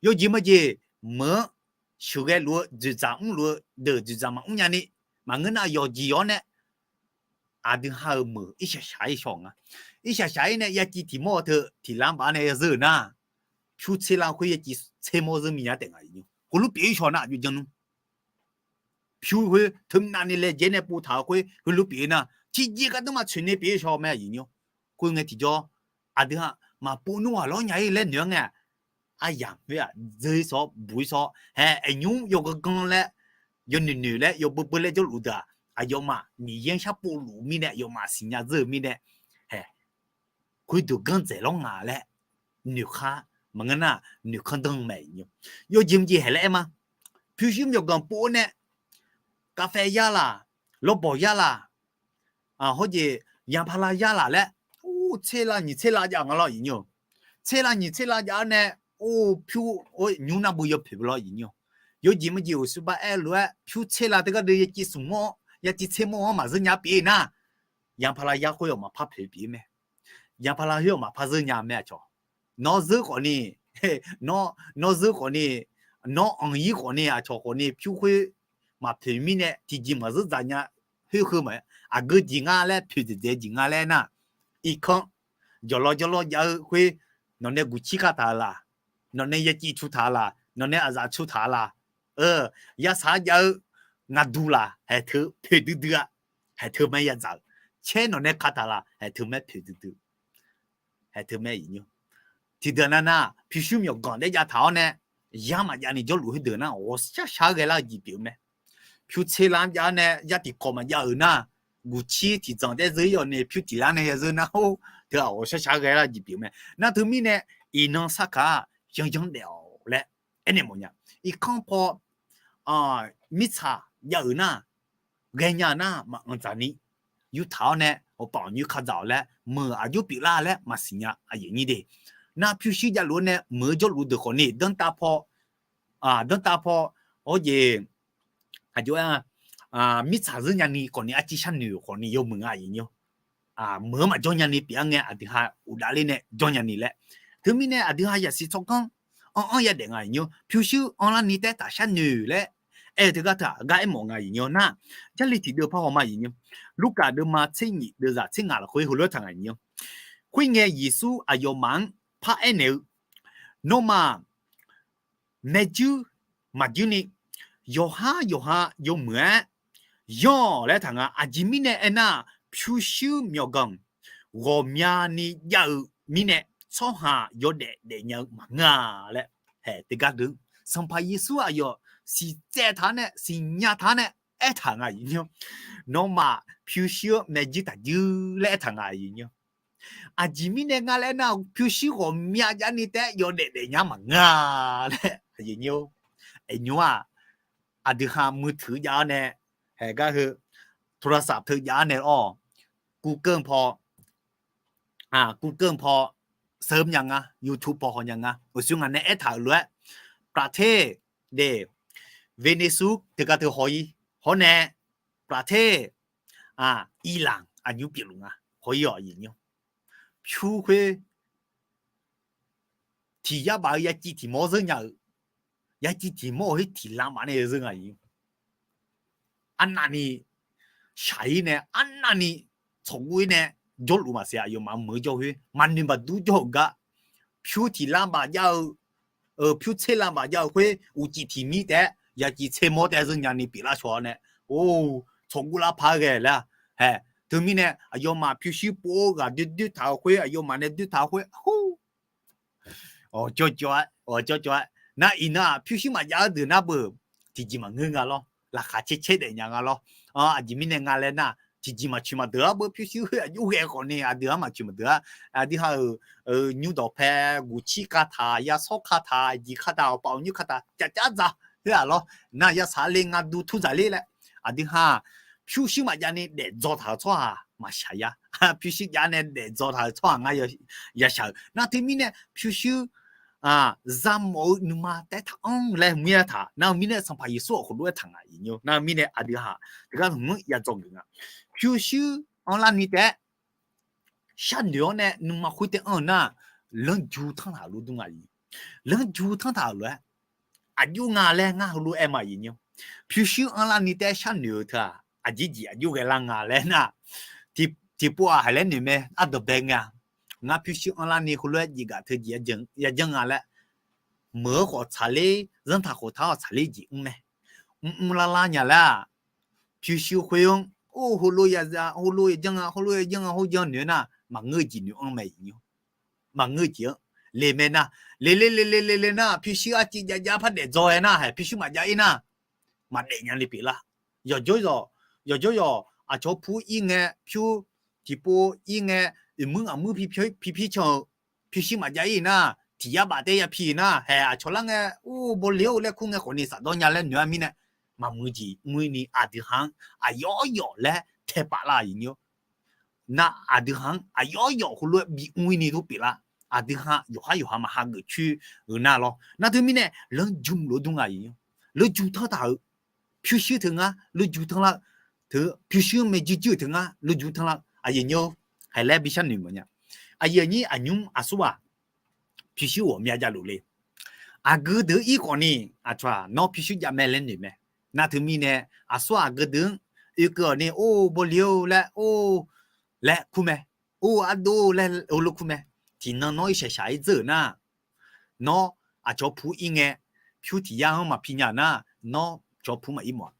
Yawjeq majeq meuq-anr sheuqghae luf-eu dzoeqdzaq mrluf-eu deuq dzoeqdzaq maqmr nya ni, maqngeur nar yawqjeq-awr nae aqdui ha-euq meuq irshaq shaq-ir shaw nga. Irshaq shaq-ir nae yaciv tiq mawr-eu teu tiq lar baf-anr nae zeur-euq nar, pyur tser lan khoer yaciv tser mawr zeur mir nya taef nga, aqyuif nyi-or. Heulof pyeuf-ir shaw nar aqjox janr nmr. Pyur khoer teunav ni laejae nae pov taq-eu khoer heulof pyeuf-ir nar, tiqjeq gardeuv maqtsoeq ni pyeuf-ir shaw mae, aqyuif nyi-or. Khoerngae tiqjawr, aqdui ha maqpov nmr ghaq lawr nya-ir laer noeq-anr ngae, aryamq khoer-aq dzeur-ir sawr buq-ir sawr, haeq aqnymr yawganr ganr laer, yawnoeq noeq laer, yawbeu beu laer jawrluf deuq-aq, aqyawfmaf Miqyaer-anr sharpov luf mirnae, aqyawfmaf siqnya dzeur-eu mirnae, haeq, khoerdeuq ganr dzaeq lawr nga laer noeqkhar, maqngeur nar noeqkanr danr mae, aqyuif nyi-or. Yawjeq mqjeq haeq laer aer ma. Pyurshuir myawqganq pov-awr nae, kafhae yar laq, lawrbawq yar laq, hawjeq yaqpala yar laq laer, or tser lan nyiq tser lan jav nga lawr, aqyuif nyi-or. Tser lan nyiq tser lan jav-awr nae, or pyur, or nymr nar beu yawpoeq beu lawr, aqyuif nyi-or. Yawjeq majeq uqshoe ba aer-eu lof-aer pyur tser lan teugar deuv yaciv smq mawr, yaciv tser mawr-anr maqzeur nya pyeuf nar, yaqpala yar khoer-awq maqpar poeq pyeuf-ir mae. Yaqpala khoer-awq maqpar zeur nya mae aqcawq. Nawr zeur khawf ni, nawr zeur khawf ni, nawr anq-ir khawf ni, aqcawq khawf ni pyur khoer maqpoeq mirnae tiqjeq maqzeur dzaq nya. Khoer heu ma, aqgeu jeq nga laer poeq dzaeqdzaeq jeq nga laer nar, irkanr jawqlawr jawrlawr jav-eu khoer, nawqnae guqcir kataq-eu laq, nawqnae yaciv cu taq-eu laq, nawqnae aqzaf cu taq-eu laq, yasaq-aer jav-eu ngaqduq laq, haeq teu poeq duidui-a, haeq teu mae yadzaq-euq, caer nawqnae kataq laq, haeq teu mae poeq duidui. Haeq teu mae, aqyuif nyi-or. Tiqdeuq nav nar pyurshuir myawqganq daef jav taq-awr nae, yar maqjav ni jawrluf khoerdeuq nar ghawqshar shar-aer ghae lar-eu jeq pyeuf-eu mae. Pyur tser lan jav-awr nae yar tiqkawv maqjav-euq nar, guqcir tiqdzanq taef-aer zeur-ir-awq ni pyur tiq lar nae ya zeur nar-or, teu-aq ghawqshar shar-aer ghae lar-eu jeq pyeuf-eu mae. Nar teumirnae, iqnan sarkaq-aq yanyanr daef-awq laer aernaeq mawfnya. Irkanr paw mirtsaq jav-euq nar, ghaenya nar maqanr dzaq ni, yurtaq-awr nae awqpaf awqnyoer kadzaq-awq laer meuq aqjox pyeuflar laer maqsiq nya, aqyuif nyir de. Nar pyurshuir javluf-awr nae meuq-eu jawrluf deuq khawf ni danrtav paw, danrtav paw, hawjeq, aqjox-aer, mirtsaq zeur nyani khawf ni arciv sharnoeq khawf ni yawmuiq nga, aqyuif nyir-or. Meuq-anr maqjawr nyani pyeuf-ar ngae aqdui ha uqdav ler nae jawr nyani laer. Teumirnae aqdui ha yasiq tsawrganr anr-anr yadaef nga, aqyuif nyir-or. Pyurshuir anrlar ni taef-aer taq sharnoeq laer aer-eu teugar teu-aq gar aermawf nga, aqyuif nyir-or. Nar, Jarlif tiqdeuv par haw ma, aqyuif nyir-or. Lurkaf deuvma tser nyif deuvzaq tser ngaq lafkhoer heulof-aer taq nga, aqyuif nyir-or. Khoerngae Yeqsur aqyawfmaf-anr par aernaeq-eu, Nawmaf maeqjuir maqjuir ni yawqhar yawqha yawmuiq-aer yanr-awq laer taq nga. Aqjeq mirnae aernar, pyurshuir myawqganq ghawqmyani jav-eu mirnae, tsawrhaq yawdaef daefnya-eu maqngeur-a laer, haeq teugar deuq-anr Sanqpaq Yeqsur aqyawf siqtsaev taq-awr nae siqnya taq-awr nae aertaq nga, aqyuif nyir-or. Nawmaf pyurshuir-anr maeqjuir taqjuir laer aertaq nga, aqyuif nyir-or. Aqjeq mirnae nga laer nar, pyurshuir ghawqmya jav ni taef-aer yawdaef daefnya maqngeur-a laer, aqyuif nyir-or. Aqnymr-aq, aqdui ha มือถือ jav-awr nae, haeq gar heu โทรศัพท์ teu jav-awr nae-awr, Google paw, Google paw search nya nga, YouTube paw haw nya nga. Uqshoe ngaq nae aertaq-euq lof-aer, ประเทศ de, Venezuela teugar teu haw-ir, Hawr nae, ประเทศ Iran aqnymr pyeufluf nga. Hawr-ir-awq, pyur khoer tiq yar baf-eu yaciv tiq mawr zeur nya-euq, yaciv tiq mawr-eu khoer tiq lan baf nae zeur nga-iq. Arnavni shaq-ir nae, arnavni tsawqguv-ir nae, jawrluf maqsiq, aqyawfmaf meuq-eu jawr khoer maqnoeq maqdur jawr-euq gar, pyur tiq lan baf jav-eu, pyur tser lan baf jav-eu khoer uqcif tiq mir taef-aer yaciv tser mawr taef-aer zeur nyani pyeuflar shaw-awr nae, or, tsawqguv lavpaq-aer ghae laer-a. Hae, teumirnae aqyawfmaf pyurshuir pov-eu ghaq doer doer taq-euq khoer, aqyawfmaf nae doer taq-eu khoer, or, cawv cawv-aer, nar iqnan-aq pyurshuir maqjav-eu deuq nar beu, tiqjeq maqngeur nga lawr, laqkhaq caer caer daef nya nga lawr. Aqjeq mirnae nga laer nar, tiqjeq maqcoeq maqdeuq-ar beu, pyurshuir khoer aqjox ghae khawfni aqdui-anr maqcoeq maqdeuq-ar. Aqdui ha-euq nymr dawqpae guqcir kataq, yasawr kataq, aqjeq kataq, awqpaf awqnyoer kataq, cavcav dzaq khoer-aq lawr, nar yasaq le nga du tur dzaq ler laer, aqdui ha pyurshuir maqjav ni daef dzaw taq-euq tsawrhaq maqshaq ya. Pyurshuir jav nae daef dzaw taq-euq tsawrhaq ngar yashaq-euq. Nar teumirnae pyurshuir zamawf-eu nuima taef-aer taq-anr laer muir-aer taq. Nar-eu mirnae Sanqpaq Yeqsur-awq khawf lof-aer taq nga-iq nymr. Nar-eu mirnae aqdui ha teugar hmq-anr ya dzawgeuf nga. Pyurshuir anrlar ni taef-aer sharnoeq-awr nae nuima khoer taef-aer anr-eu nar, lanrju tanrtaq-euq lof dur nga-iq. Lanrju tanrtaq-euq lof-aer aqjox nga laer ngar heulof-aer ma-iq nymr. Pyurshuir anrlar ni taef-aer sharnoeq-eu teu-aq, aqjeq jeq aqjox ghae lar nga laer nar, tiqpov-aq haiq laer noeq mae, ardanqbae ngae-a. Ngar pyurshuir anrlar ni heulof-aer jeqgaf teu jeq yajanr nga laer, meuq-anr khawf tsaqler, zanrtaq khoftaq-anr khawf tsaqler jeq mr mae. Mrmr lar lar nya laer-aq, pyurshuir khoer-anr or heulof yajanr nga, heulof yajanr nga, heulof yajanr noeq-aer nar, maqngeur-eu jeq noeq-anr mae-iq nymr. Maqngeur-eu jeq-anr le mae nar, le le le le le le nar, pyurshuir arciv jav jav par daef dzaw-aer nar, haiq pyurshuir maqjav-ir nar, maqdaef nya le pyeuflar. Yawqjawr yawq, yawqjawr yawq, aqcawq pu ir ngae, pyur tiqpov ir ngae, oeqmuir ngaqmuir pipir can-eu, pyurshuir maqjav-ir nar, tiq yar baf taef-aer ya pi nar, haiq aqcawq lar ngae, or, bawle-or laer kur ngae khawfni safdawr nya laer noeq-ar mirnae, maqmuiq jeq mr-ir ni aqdui ha-anr aqyawf yawf laer taepaf lar-iq nymr. Nar aqdui ha-anr aqyawf yawf heulof-aer bimr-ir ni dur pyeuflar. Aqdui ha yawqhar yawqha maqha geuf coer-eu nar lawr. Nar teumirnae lanrju lof dur nga-iq nymr. Lanrju tanrtaq-euq pyurshuir teu ngar lanrju tanrlar-eu, teu pyurshuir mae jirjir-euq teu ngar lanrju tanrlar-eu aqyuif nymr-or, haiq laer bi sharnoeq mawf nya. Aqyuif aqnyir aqnymr aqsur-aq, pyurshuir ghawqmya javluf le. Aqgeu deuq-anr ir khawfni, aqcawq-aq nawr pyurshuir jav mae laer noeq mae. Nar teumirnae aqsur aqgeu deuq-anr oekeuv-awq ni, or, bawle-or laer, or, laer kur mae. Or, ardov laer heulof kur mae. Tiqnan nawr irshaq shaq-ir dzeur-euq nar, nawr aqcawq pu ir ngae, pyur tiq yar-anr maqpi nya-euq nar, nawr cawq pu maqir mawf-a.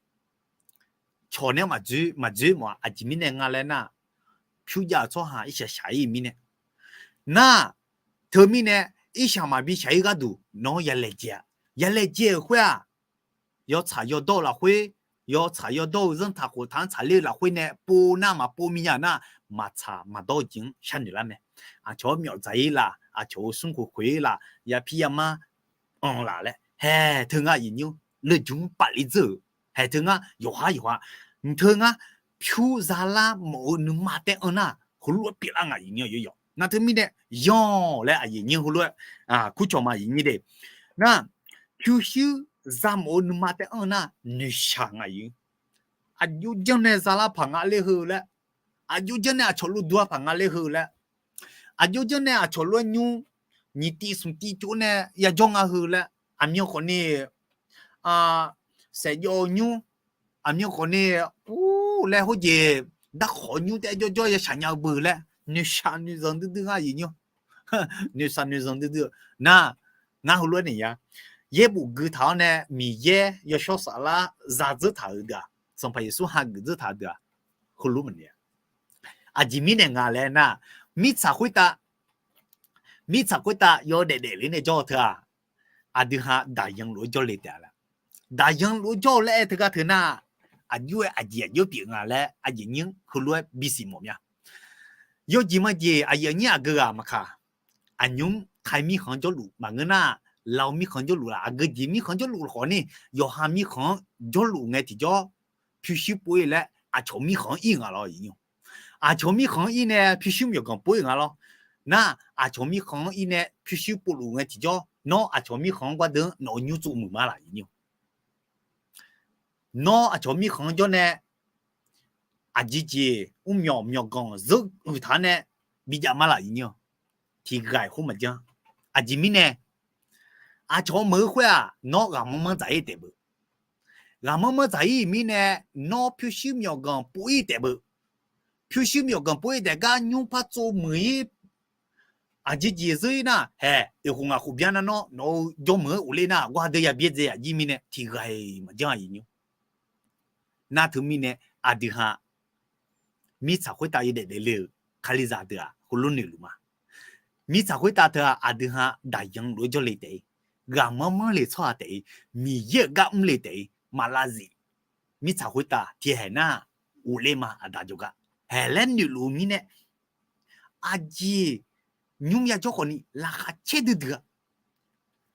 Cawq nae maqdzoer maqdzoer mawf-a. Aqjeq mirnae nga laer nar, pyur jav-euq tsawrhaq irshaq shaq-ir mirnae. Nar, teumirnae irshaq maqbi shaq-ir gharduq nawr ya laejae-a. Ya laejae-euq khoer-aq, yawtsaq yawdawr-eu lafkhoer, yawtsaq yawdawr-eu zanrtaq khoftaq-anr tsaqler-eu lafkhoer nae pov nar maqpov minya nar, maqtsaq maqdawr-eu jeq-anr sharnoeq lar mae. Aqcawq-anr myawf dzaq-ir laf, aqcawq-euq smr khoeq khoeq-ir laf, yapir yamar anq laf laer, haeq teu ngar aqyuif nymr, lanrju-anr paf le dzeur-euq, haeq teu ngar yawqhar yawqha, mq teu ngar pyur zalar mawf-eu nuima taef-aer anr nar, heulof-aer pyeuflar nga aqyuif nymr yawqyawq. Nar teumirnae yanr laer aqyuif nymr heulof-aer kurcawq ma aqyuif nymr de. Nar, pyurshuir zamawf-eu nuima taef-aer anr nar noeqshaq nga aqyuif. Aqjox janr nae zalar paq nga ler heu laer, aqjox janr nae aqcawq luf duq-a paq nga ler heu laer, aqjox janr nae aqcawq lof-aer nymr nyiq tiv smq tiv tsov nae yajawr nga heu laer, aqmyan khawfni saefjawv-eu nymr, aqmyan khawfni ur laer hawjeq darkhawf nymr taef-aer jawrjawr yashaq nya-eu beu laer noeqshaq noeqzanq duidui ngar aqyuif nymr. Noeqshaq noeqzanq duidui-eu nar, ngar heulof-aer naeq ya. Yaerbof gui taq-awr nae Miqyaer yawshawr saflar za dzeur taq-euq deuq-aq, Sanqpaq Yeqsur hageuf dzeur taq-eu deuq-aq, heulof maqnaeq-a. Aqjeq mirnae nga laer nar, mirtsaq khoertav, mirtsaq khoertav yawdaef daefle nae jawr-eu teu-aq, aqdui ha daqyan lof-aer jawrle taef-a laer. Daqyan lof-aer jawr-eu laer aer teugar teu nar, aqjox-aer aqjeq aqjox pyeuf nga laer aqyuif nymr heulof-aer bisiq mawf mya. Yawjeq majeq aqyuif aqnyir aqgeu ghaq maqkaq, aqnymr Taiq mirkhanq-anr jawrluf maqngeur nar, Lao mirkhanq-anr jawrluf laf, aqgeu jeq mirkhanq-anr jawrluf khawfni, yawqha mirkhanq-anr jawrluf ngae tiqjawr pyurshuir pov-ir laer aqcawq mirkhanq-anr ir nga lawr. Aqcawq mirkhanq-anr ir nae pyurshuir myawqganq pov-ir nga lawr. Nar, aqcawq mirkhanq-anr ir nae pyurshuir povluf ngae tiqjawr, nawr aqcawq mirkhanq-anr gardeuv-anr nawq-euq nymr tsov muiq ma laf. Nawr aqcawq mirkhanq-anr jawr nae aqjeq jeq mrmyawq myawqganq zeur uiq taq-anr nae bijav ma laf iq nyir-awq. Tiqghaq-iq khoer maqjanr. Aqjeq mirnae, aqcawq meuq-eu khoer-aq, nawr ghaqmanr manr dzaq-ir taef beu. Ghaqmanr manr dzaq-ir mirnae, nawr pyurshuir myawqganq pov-ir taef beu. Pyurshuir myawqganq pov-ir taef gar nymr par tsov muiq-ir, aqjeq jeq zeur-ir nar, haeq, oeq khof ngaq khof byan nar nawr, nawq-eu jawrmeuq-anr ghofler nar, gawr ha deuq ya byaerdzae aqjir mirnae tiqghaq-iq maqjanr-a iq nyir. Nar teumirnae, aqdui ha mirtsaq khoertav yawdaef daefle-euq kalizaq deuq-aq heulof noeqluf ma. Mirtsaq khoertav teu-aq, aqdui ha daqyan lof-aer jawrle taef-ir, ghaqmanr manr le tsawrhaq taef-ir, Miqyaer-euq gar mrle taef-ir maqlavzif. Mirtsaq khoertav tiqhaeq nar ghofler ma, aqda jawrgar haeq laer noeqluf-eu mirnae, aqjeq nymr yajawr khawfni laqkhaq caer duidui-a.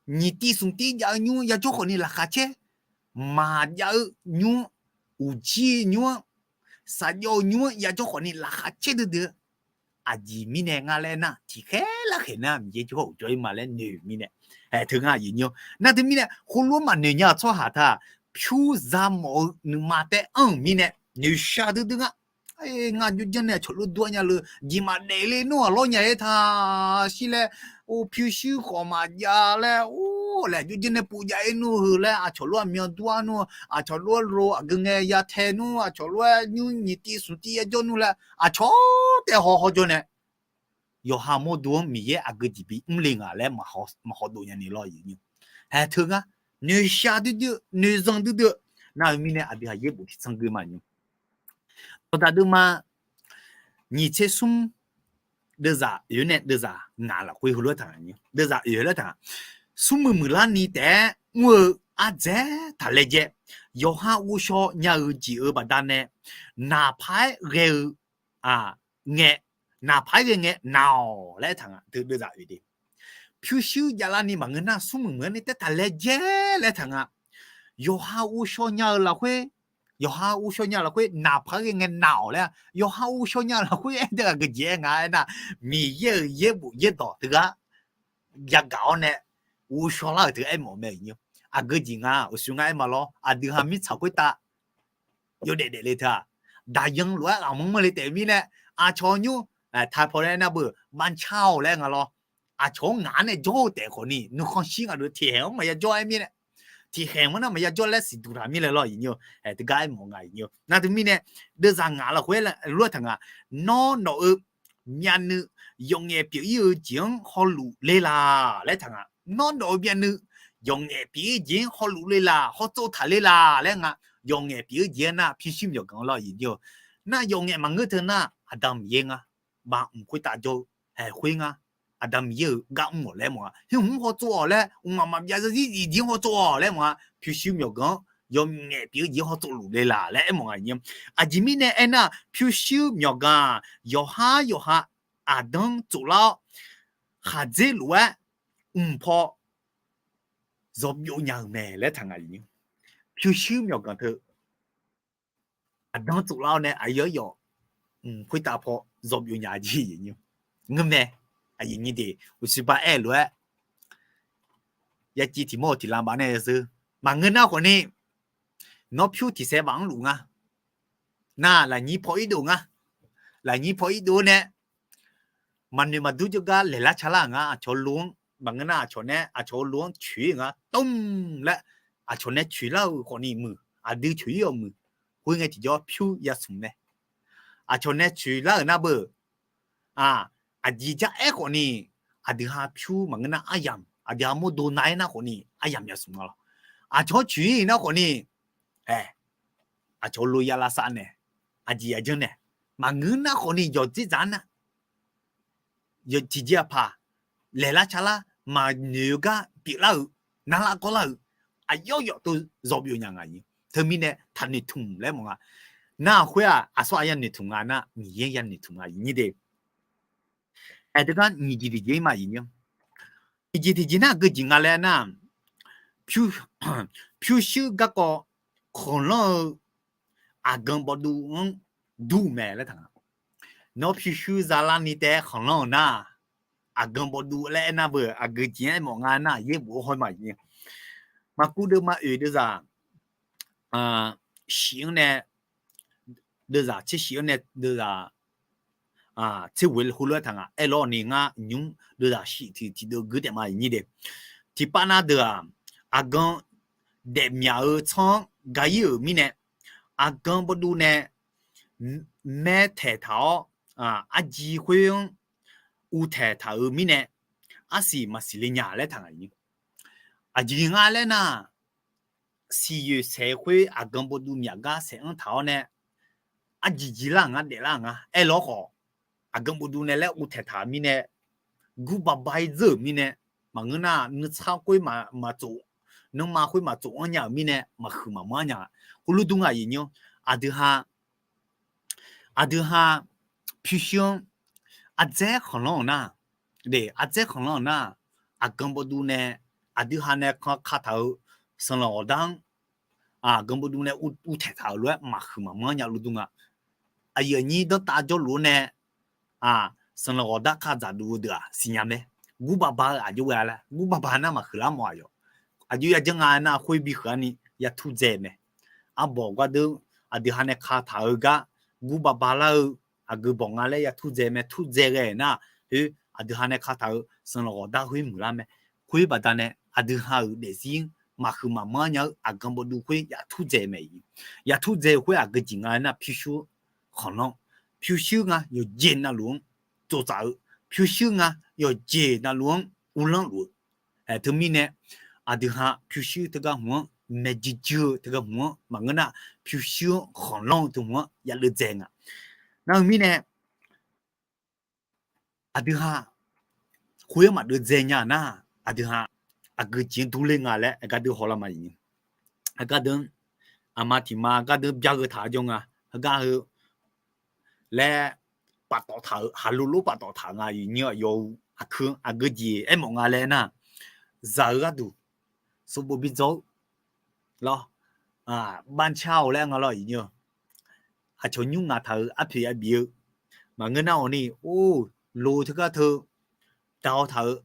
Nyiq tiv smq tiv jav-eu nymr yajawr khawfni laqkhaq caer. Maqjav-eu nymr, uqjir-eu nymr-anr, saqjawr-eu nymr-anr yajawr khawfni laqkhaq caer duidui-eu. Aqjeq mirnae nga laer nar, tiqkhaer larkhaeq nar Miqyaer jawrgar uqjawr-ir ma laer noeq-euq mirnae, haeq teu ngar aqyuif nyir-awr. Nar teumirnae heulof-aer maqnoeq nya-euq tsawrhaq taq-aq, pyur za mawf-eu nuima taef anr-euq mirnae noeqshaq duidui nga. Ngar jawrjanr nae aqcawq lof dur-ar nya leu jeq maqdaef le nmr-aq lawr nya-aer taq shir laer, or pyurshuir khawf maqjav laer, or laer jawrjanr nae pov jav-ir nmr heu laer aqcawq lof-aer aqmyan dur-ar nmr, aqcawq lof-aer lo aqgeu ngae ya tae nmr, aqcawq lof-aer nymr nyiq tiv smq tiv yajawr nmr laer aqcawq taef haw hawjawr nae yawqha mawrdo-anr Miqyaer aqgeu jeq bimr le nga laer maqhaw dov nyani lawr-eu. Haeq teu ngar noeqshaq duidui-eu noeqzanq duidui-eu nar-eu mirnae aqdui ha yaerbof tiqtsanr gui ma nymr. Dawqdaq deuvma nyiq tser smr deuvzaq oeq nae deuvzaq ngaq lafkhoer heulof-aer taq nga. Deuvzaq oeq laer taq nga. Smrmuiq muiqlar ni taef-aer mr-eu ardzaeq taq laejae, yawqha ghovshaw nya-eu jeq-euq baqdanae naqpaq-aer ghae-eu ngae, naqpaq-aer ghae ngae naq-awq laer taq nga. Deu deuvzaq oeq de pyurshuir javlar ni maqngeur nar smrmuiq muiqlar ni taef-aer taq laejae laer taq nga. Yawqha ghovshaw nya-eu lafkhoer, yawqha ghovshaw nya lafkhoer naqpaq-aer ghae ngae naq-awq laer, yawqha ghovshaw nya lafkhoer aer deuq aqgeu jeq aer nga aernar, Miqyaer-euq yaerbof yaerdawq teugar yagaq-awr nae ghovshaw lar-euq teu aermawf mae. Aqgeu jeq nga uqshoe ngar aer ma lawr, aqdui ha mirtsaq khoertav yawdaef daefle teu-aq, daqyan lof-aer ghaqmanr manr le taef mirnae, aqcawq nymr taqpaw laer aernar beu bancar-awq laer nga lawr. Aqcawq-anr ngaq-anr nae jawr-eu taef khawfni nuikhanr shir nga deuq tiqhaeq-anr maqya jawr-aer mirnae, tiqhaeq-anr nar maqya jawr laer siqduq taq mirnae lawr iq nyir-eu. Haeq teugar aermawf nga iq nyir-eu. Nar teumirnae deuvzaq ngaq lafkhoer lof-aer taq nga. Nawr nawq-eu myavnuiv yawqngaef pyeuf-ir-eu jeq-anr hawluf le laq laer taq nga. Nawr nawq-eu myavnuiv yawqngaef pyeuf-ir-eu jeq-anr hawluf le laq, hawtsov taq le laq laer nga. Yawqngaef pyeuf-ir-eu jeq-anr nar pyurshuir myawqganq lawr iq nyir-eu. Nar yawqngaef maqngeur teu nar Aqda Miqyaer ngar, maqmq khoertav jawr-eu haeq khoer ngar, Aqda Miqyaer-euq gar mr-awq laer mawf nga. Hmq hawtsov-awq laer, mqmaq maqbyav zarzir zif jeq-anr hawtsov-awq laer mawf nga. Pyurshuir myawqganq-anr yawqngaef pyeuf-ir-eu jeq-anr hawtsov luf le laq laer aermawf nga iq nyir. Aqjeq mirnae aernar pyurshuir myawqganq-aq yawqhar yawqha aqdanr tsoflar-awr khaqdzer lof-aer mq paw zawbyov nya-euq mae laer taq nga iq nyir. Pyurshuir myawqganq teu aqdanr tsoflar-awr nae aqyawf yawf mq khoertav paw zawbyov nya jir iq nyir. Ngeur mae, aqyuif nyir de uqsiqba aer-eu lof-aer yaciv tiq mawr-eu tiq lavbav nae zeur. Maqngeur nar khawfni nawr pyur tiq saev baf-anr luf nga. Nar lafnyir paw irdov nga. Lafnyir paw irdov nae maqnoeq maqdur jawrgar laeqlar calar-euq nga. Aqcawq lo-anr maqngeur nar aqcawq nae aqcawq-eu lo-anr coeq-ir-euq nga tmr laer aqcawq nae coeq lar-euq khawfni muiq, aqdui coeq-ir-awq muiq. Khoerngae tiqjawr pyur yasmq mae. Aqcawq nae coeq lar-euq nar beu aqjeq jar aer khawfni aqdui ha pyur maqngeur nar aryamq, aqdui ha mawrdo nav-aer nar khawfni aryamq yasmq nga lawr. Aqcawq-anr coeq-ir nar khawfni ae, aqcawq lo ya lavsav nae, aqjeq yajanr nae, maqngeur nar khawfni yawqdzer dzaq-anr nar tiqjeq aqpaq laeqlar calar maqnoeq-eu gar pyeuflar-euq, narlar kawrlar-euq aqyawf yawf tov zawbyov nya nga iq nyir. Teumirnae taqnoeq tmq laer mawf nga. Nar khoer-aq aqsur aqyawf noeqtmq nga nar Miqyaer yanoeq tmq nga iq nyir de. Aer teugar nyiq jeq tiqjeq-ir ma iq nyir. Tiqjeq tiqjeq nar aqgeu jeq nga laer nar, pyurshuir garkawv khanqlanr-eu aqgan bawvduv-anr dur-eu mae laer taq nga. Nawr pyurshuir zalar ni taef-aer khanqlanr-euq nar, aqgan bawvduv laer aernar beu aqgeu jeq-anr aermawf nga nar yaerbof-eu hawr ma iq nyir. Maqkuv deuvma oeq deuvzaq shif-anr nae, deuvzaq tser shif-anr nae deuvzaq tser ghoeq lafkhoer lof-aer taq nga. Aerlawr ni ngar nymr deuvzaq shif tiq tiqdeuv gui taef ma iqnyir de. Tiqpav nav deuq-aq, aqgan daefmyaq-eu tsanr-anr ga ir-euq mirnae, aqgan bawduv nae maertaeq taq-awr, arji khoer-anr uvtaeq taq-euq mirnae, arsiq maqsiq le nya laer taq nga. Aqjeq ngar laer nar, siqyoeq saeq khoer aqgan bawduv myaq gar saeq-anr taq-awr nae, arji jilar ngar daeflar nga. Aerlawr khawf, aqgan bawduv nae laer uvtaeq taq-euq mirnae, gurbaba ir dzeur-euq mirnae, maqngeur nar nuitsar khoer maqtsof, nanrma khoer maqtsof-anr nya-euq mirnae maqhuiq maqmanr nya. Khoerlof dur nga aqyuif nyir-anr, aqdui ha aqdui ha pyurshuir-anr ardzaer khanqlanr-euq nar, de, ardzaer khanqlanr-euq nar, aqgan bawduv nae aqdui ha nae ka kataq-euq sanqlanq ghawqdar-anr aqgan bawduv nae uvtaeq taq-euq lof-aer maqhuiq maqmanr nya lof dur nga. Aqyuif aqnyir danrtav jawrluf-anr nae sanqlanq ghawqdar kadzaq duf-eu deuq-aq siqnya mae. Gurbaba-eu aqjox ghae laer, gurbaba nar maqhuiq lar mawf-aq yawq. Aqjox yajanr nga nar khoer bi huiq-ar ni yatur dzae mae. Arbawq gardeur aqdui ha nae kataq-eu gar gurbaba lar-eu aqgeu bawq nga laer yatur dzae mae. Turdzae ghae nar, khoer aqdui ha nae kataq-eu sanqlanq ghawqdar khoer muiqlar mae. Khoer baqdanae aqdui ha-euq daefzir maqhuiq maqmanr nya-eu aqgan bawduv khoer yatur dzae mae. Yatur dzae-eu khoer aqgeu jeq nga nar pyurshuir khanqlanr, pyurshuir nga yawqjeq navluf-anr tsovtsaf-eu, pyurshuir nga yawqjeq navluf-anr uvlanr luf-eu. Teumirnae aqdui ha pyurshuir teugar hmq-anr, maeqjuir juir-eu teugar hmq-anr, maqngeur nar pyurshuir-anr khanqlanr-eu teu hmq-anr yadeuv dzae nga. Nar-eu mirnae aqdui ha khoer-anr maqdeuv dzae nya nar, aqdui ha aqgeu jeq-anr durler nga laer aqgar deuv hawlar ma iq. Aqgar deuv-anr aqma tiq ma gar deuv-anr byagheu taq-a jawr nga. Aqgar heu laer paftawf taq-euq haqlo lof paftawf taq nga iq nyir-aq yawf-eu aqkeu aqgeu jeq aermawf nga laer nar, zaq-eu gharduq sanqbof bi dzaw-eu lawr, bavcar-awq laer nga lawr iq nyir-aq. Aqcawq nymr ngaq taq-euq arpoeq yabif-eu maqngeur nar-awq ni, or, lo teugar teu daq-awr taq-euq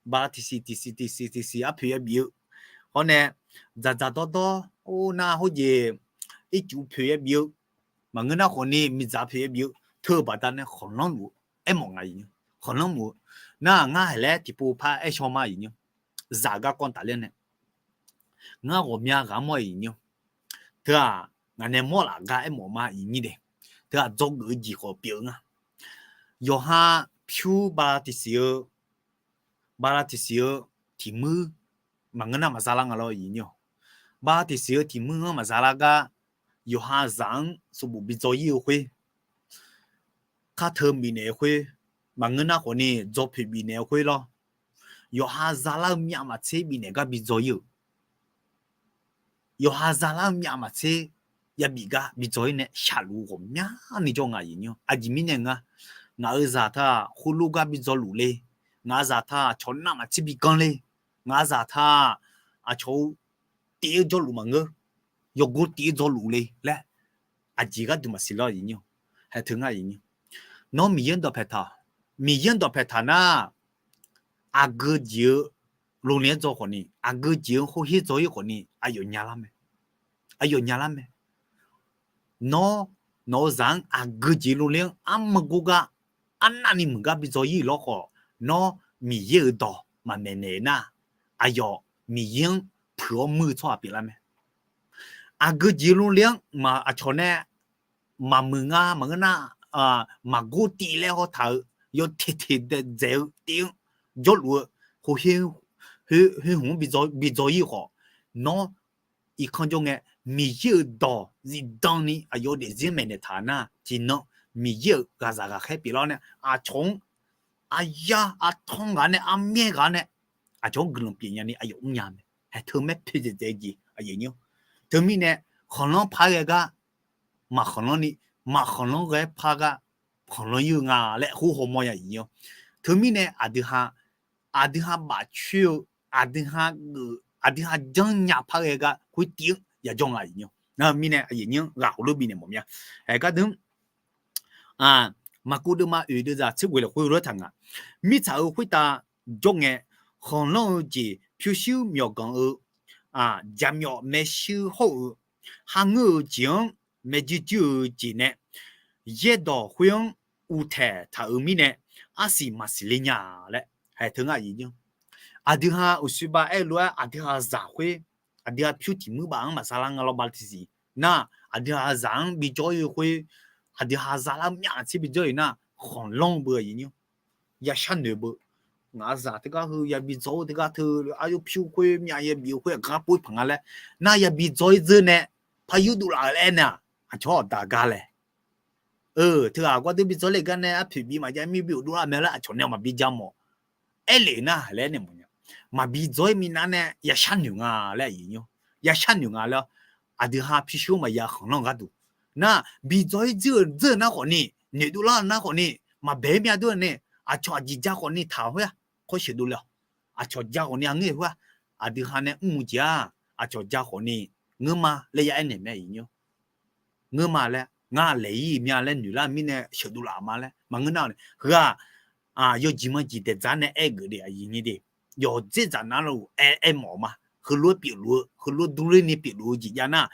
bala tiqsiq tiqsiq tiqsiq tiqsiq arpoeq yabif-eu hawr nae, dzaqdzaq dawrdawr or nar hawjeq ircuf poeq yabif-eu maqngeur nar khawf ni miqdzaq poeq yabif-eu teu-eu baqdanae khanqlanr luf-eu aermawf nga iq nyir. Khanqlanr luf-eu nar ngar haiq laer tiqpov par aer shaw ma iq nyir. Zaq garkawv tafler nae ngar ghawqmya ghaq mawr-iq iq nyir. Teu-aq ngaq nae mawr laf gar aermawf ma iq nyir de. Teu-aq dzawgeuf-eu jeq khawf pyeuf-eu nga. Yawqha pyur bala tiqsiq-eu bala tiqsiq-eu tiqmuir maqngeur nar maqza lar nga lawr iq nyir-aq. Bala tiqsiq-eu tiqmuir-anr maqza lar gar yawqha zaq-anr sanqbof bi dzaw ir-eu khoer, kar teu bifnaeq-eu khoer, maqngeur nar khawf ni dzaw poeq bifnaeq-eu khoer lawr. Yawqha zalar-eu myav maqtser bifnaeq gar bi dzaw ir-euq. Yawqha zalar-eu myav maqtser yabif gar bi dzaw ir nae shaqluf ghawqmyani jawr nga iq nyir. Aqjeq mirnae nga, ngaq-euq zaq taq-aq khoerlof gar bi dzaw luf le, ngaq-euq zaq taq-aq aqcawq navmaqtser bi ganr le, ngaq-euq zaq taq-aq aqcawq-eu tiv-eu jawrluf maqngeur, yawqgov tiv-eu dzaw luf le laer aqjeq gharduq maqsiq lawr iq nyir. Haeq teu ngar iq nyir. Nawr Miqyaer-anr dawqpaeq taq, Miqyaer-anr dawqpaeq taq nar, aqgeu jeq-eu lorle-anr dzaw khawf ni, aqgeu jeq-anr hawher dzaw ir khawf ni aqyawf nya lar mae. Aqyawf nya lar mae. Nawr, nawq-eu zaq-anr aqgeu jeq lorle-anr armawr gor gar arnavni muiq gar bi dzaw ir lawr khawf, nawr Miqyaer-euq dawq maqmaeq naeq nar, aqyawf Miqyaer-anr puiq-awr muir-eu tsawrhaq pyeuflar mae. Aqgeu jeq lorle-anr maq aqcawq nae maqmuiq nga maqngeur nar, maqgor tiv laer hawtaq-eu yawteq teq daef dzaeq-eu tiv-anr jawrluf-eu khoer khoer hmq-anr bi dzaw ir khawf, nawr irkanr jawr ngae Miqyaer-euq dawq zifdan ni aqyawf-eu daefzir maeqnaeq taq nar, tiqnan Miqyaer-euq ghaqzaq ghaqkhaer pyeuflar-awr nae aqcawq-anr aqyar artanr ghaq nae armyaer ghaq nae aqcawq-anr guiqlanq pyeuf nyani aqyawf mrnya mae. Haeq teu maer poeqdzaeq dzaeq-eu jeq aqyawf nyir. Teumirnae khanqlanr par ghae gar maqkhanqlanr ni, maqkhanqlanr ghae par gar khanqlanr ir-eu nga laer khoer hawmawr ya iq nyir. Teumirnae aqdui ha, aqdui ha bafcoer-eu, aqdui ha geuf, aqdui ha janrnya par ghae gar khoer tiv-anr yajawr nga iq nyir. Nar-eu mirnae aqyawf nyir-anr ghaq hawlof bifnaeq mawf mya. Haeq gardeuv-anr maqkuv deuvma oeq deuvzaq tser ghoeq lafkhoer lof-aer taq nga. Mirtsaq-euq khoertav jawr ngae, khanqlanr-eu jeq pyurshuir myawqganq-eu jaqmyawf maershuir hawr-eu Kharngeur-euq jeq-anr maeqjuir juir-eu jeq nae yaerdawq khoer-anr uvtaeq taq-euq mirnae, arsiq maqsiq le nya laer haeq teu ngar aqyuif nyir. Aqdui ha uqshoe ba aer-eu lof-aer aqdui ha zaq khoer, aqdui ha pyur tiq muir baf-anr maqsar lar nga lawr ba tiqsiq nar, aqdui ha zaq-anr bijawr-ir-eu khoer, aqdui ha zalar myav tser bijawr-ir nar, khanqlanr beu aqyuif nyir. Ya sharnoeq beu. Ngaq-euq zaq teugar heu yabi dzawr-eu teugar teu, aryaw pyur khoer myav yabi-eu khoer aqgar pov-ir paq nga laer, nar yabi dzawr-ir dzeur nae, par yurdov laf-euq laer aernaeq-aq, aqcawq-awq daq gar lae. Eu, teughaq gawrdeuv bi dzawr le gar nae arpoeq bi maqjav mir bi uqdov lar mae laer aqcawq nae maqbi ja mawf. Aerlef nar laer aernaeq mawf nya. Maqbi dzawr-ir minav nae ya sharnoeq nga laer aqyuif nyir. Ya sharnoeq nga laer-awr, aqdui ha pyurshuir maqya khanqlanr-eu gharduq nar, bi dzawr-ir dzeur-eu dzeur nar khawfni, noeqdov lar-eu nar khawfni, maqbae-ir myav dov-eu nae, aqcawq aqjeq ja khawfni taq khoer-aq, kawr sheuqdov le-awq. Aqcawq ja khawfni aqngeur khoer-aq, aqdui ha nae mrmuiq jeq-aq, aqcawq ja khawfni ngeurma laer ya aernaeq mae aqyuif nyir. Ngeurma laer ngar laeq-ir mya laer noeq lar mirnae sheuqdov laf ma laer maqngeur nar-awq ni heu-aq, yawjeq manjeq daeq dzar nae aer-eu geuf de aqyuif nyir de. Yawqdzer dzaq nar luf aer aer mawf ma. Heulof-aer pyeufluf-eu, heulof-aer durler ni pyeufluf-eu jeq jav nar,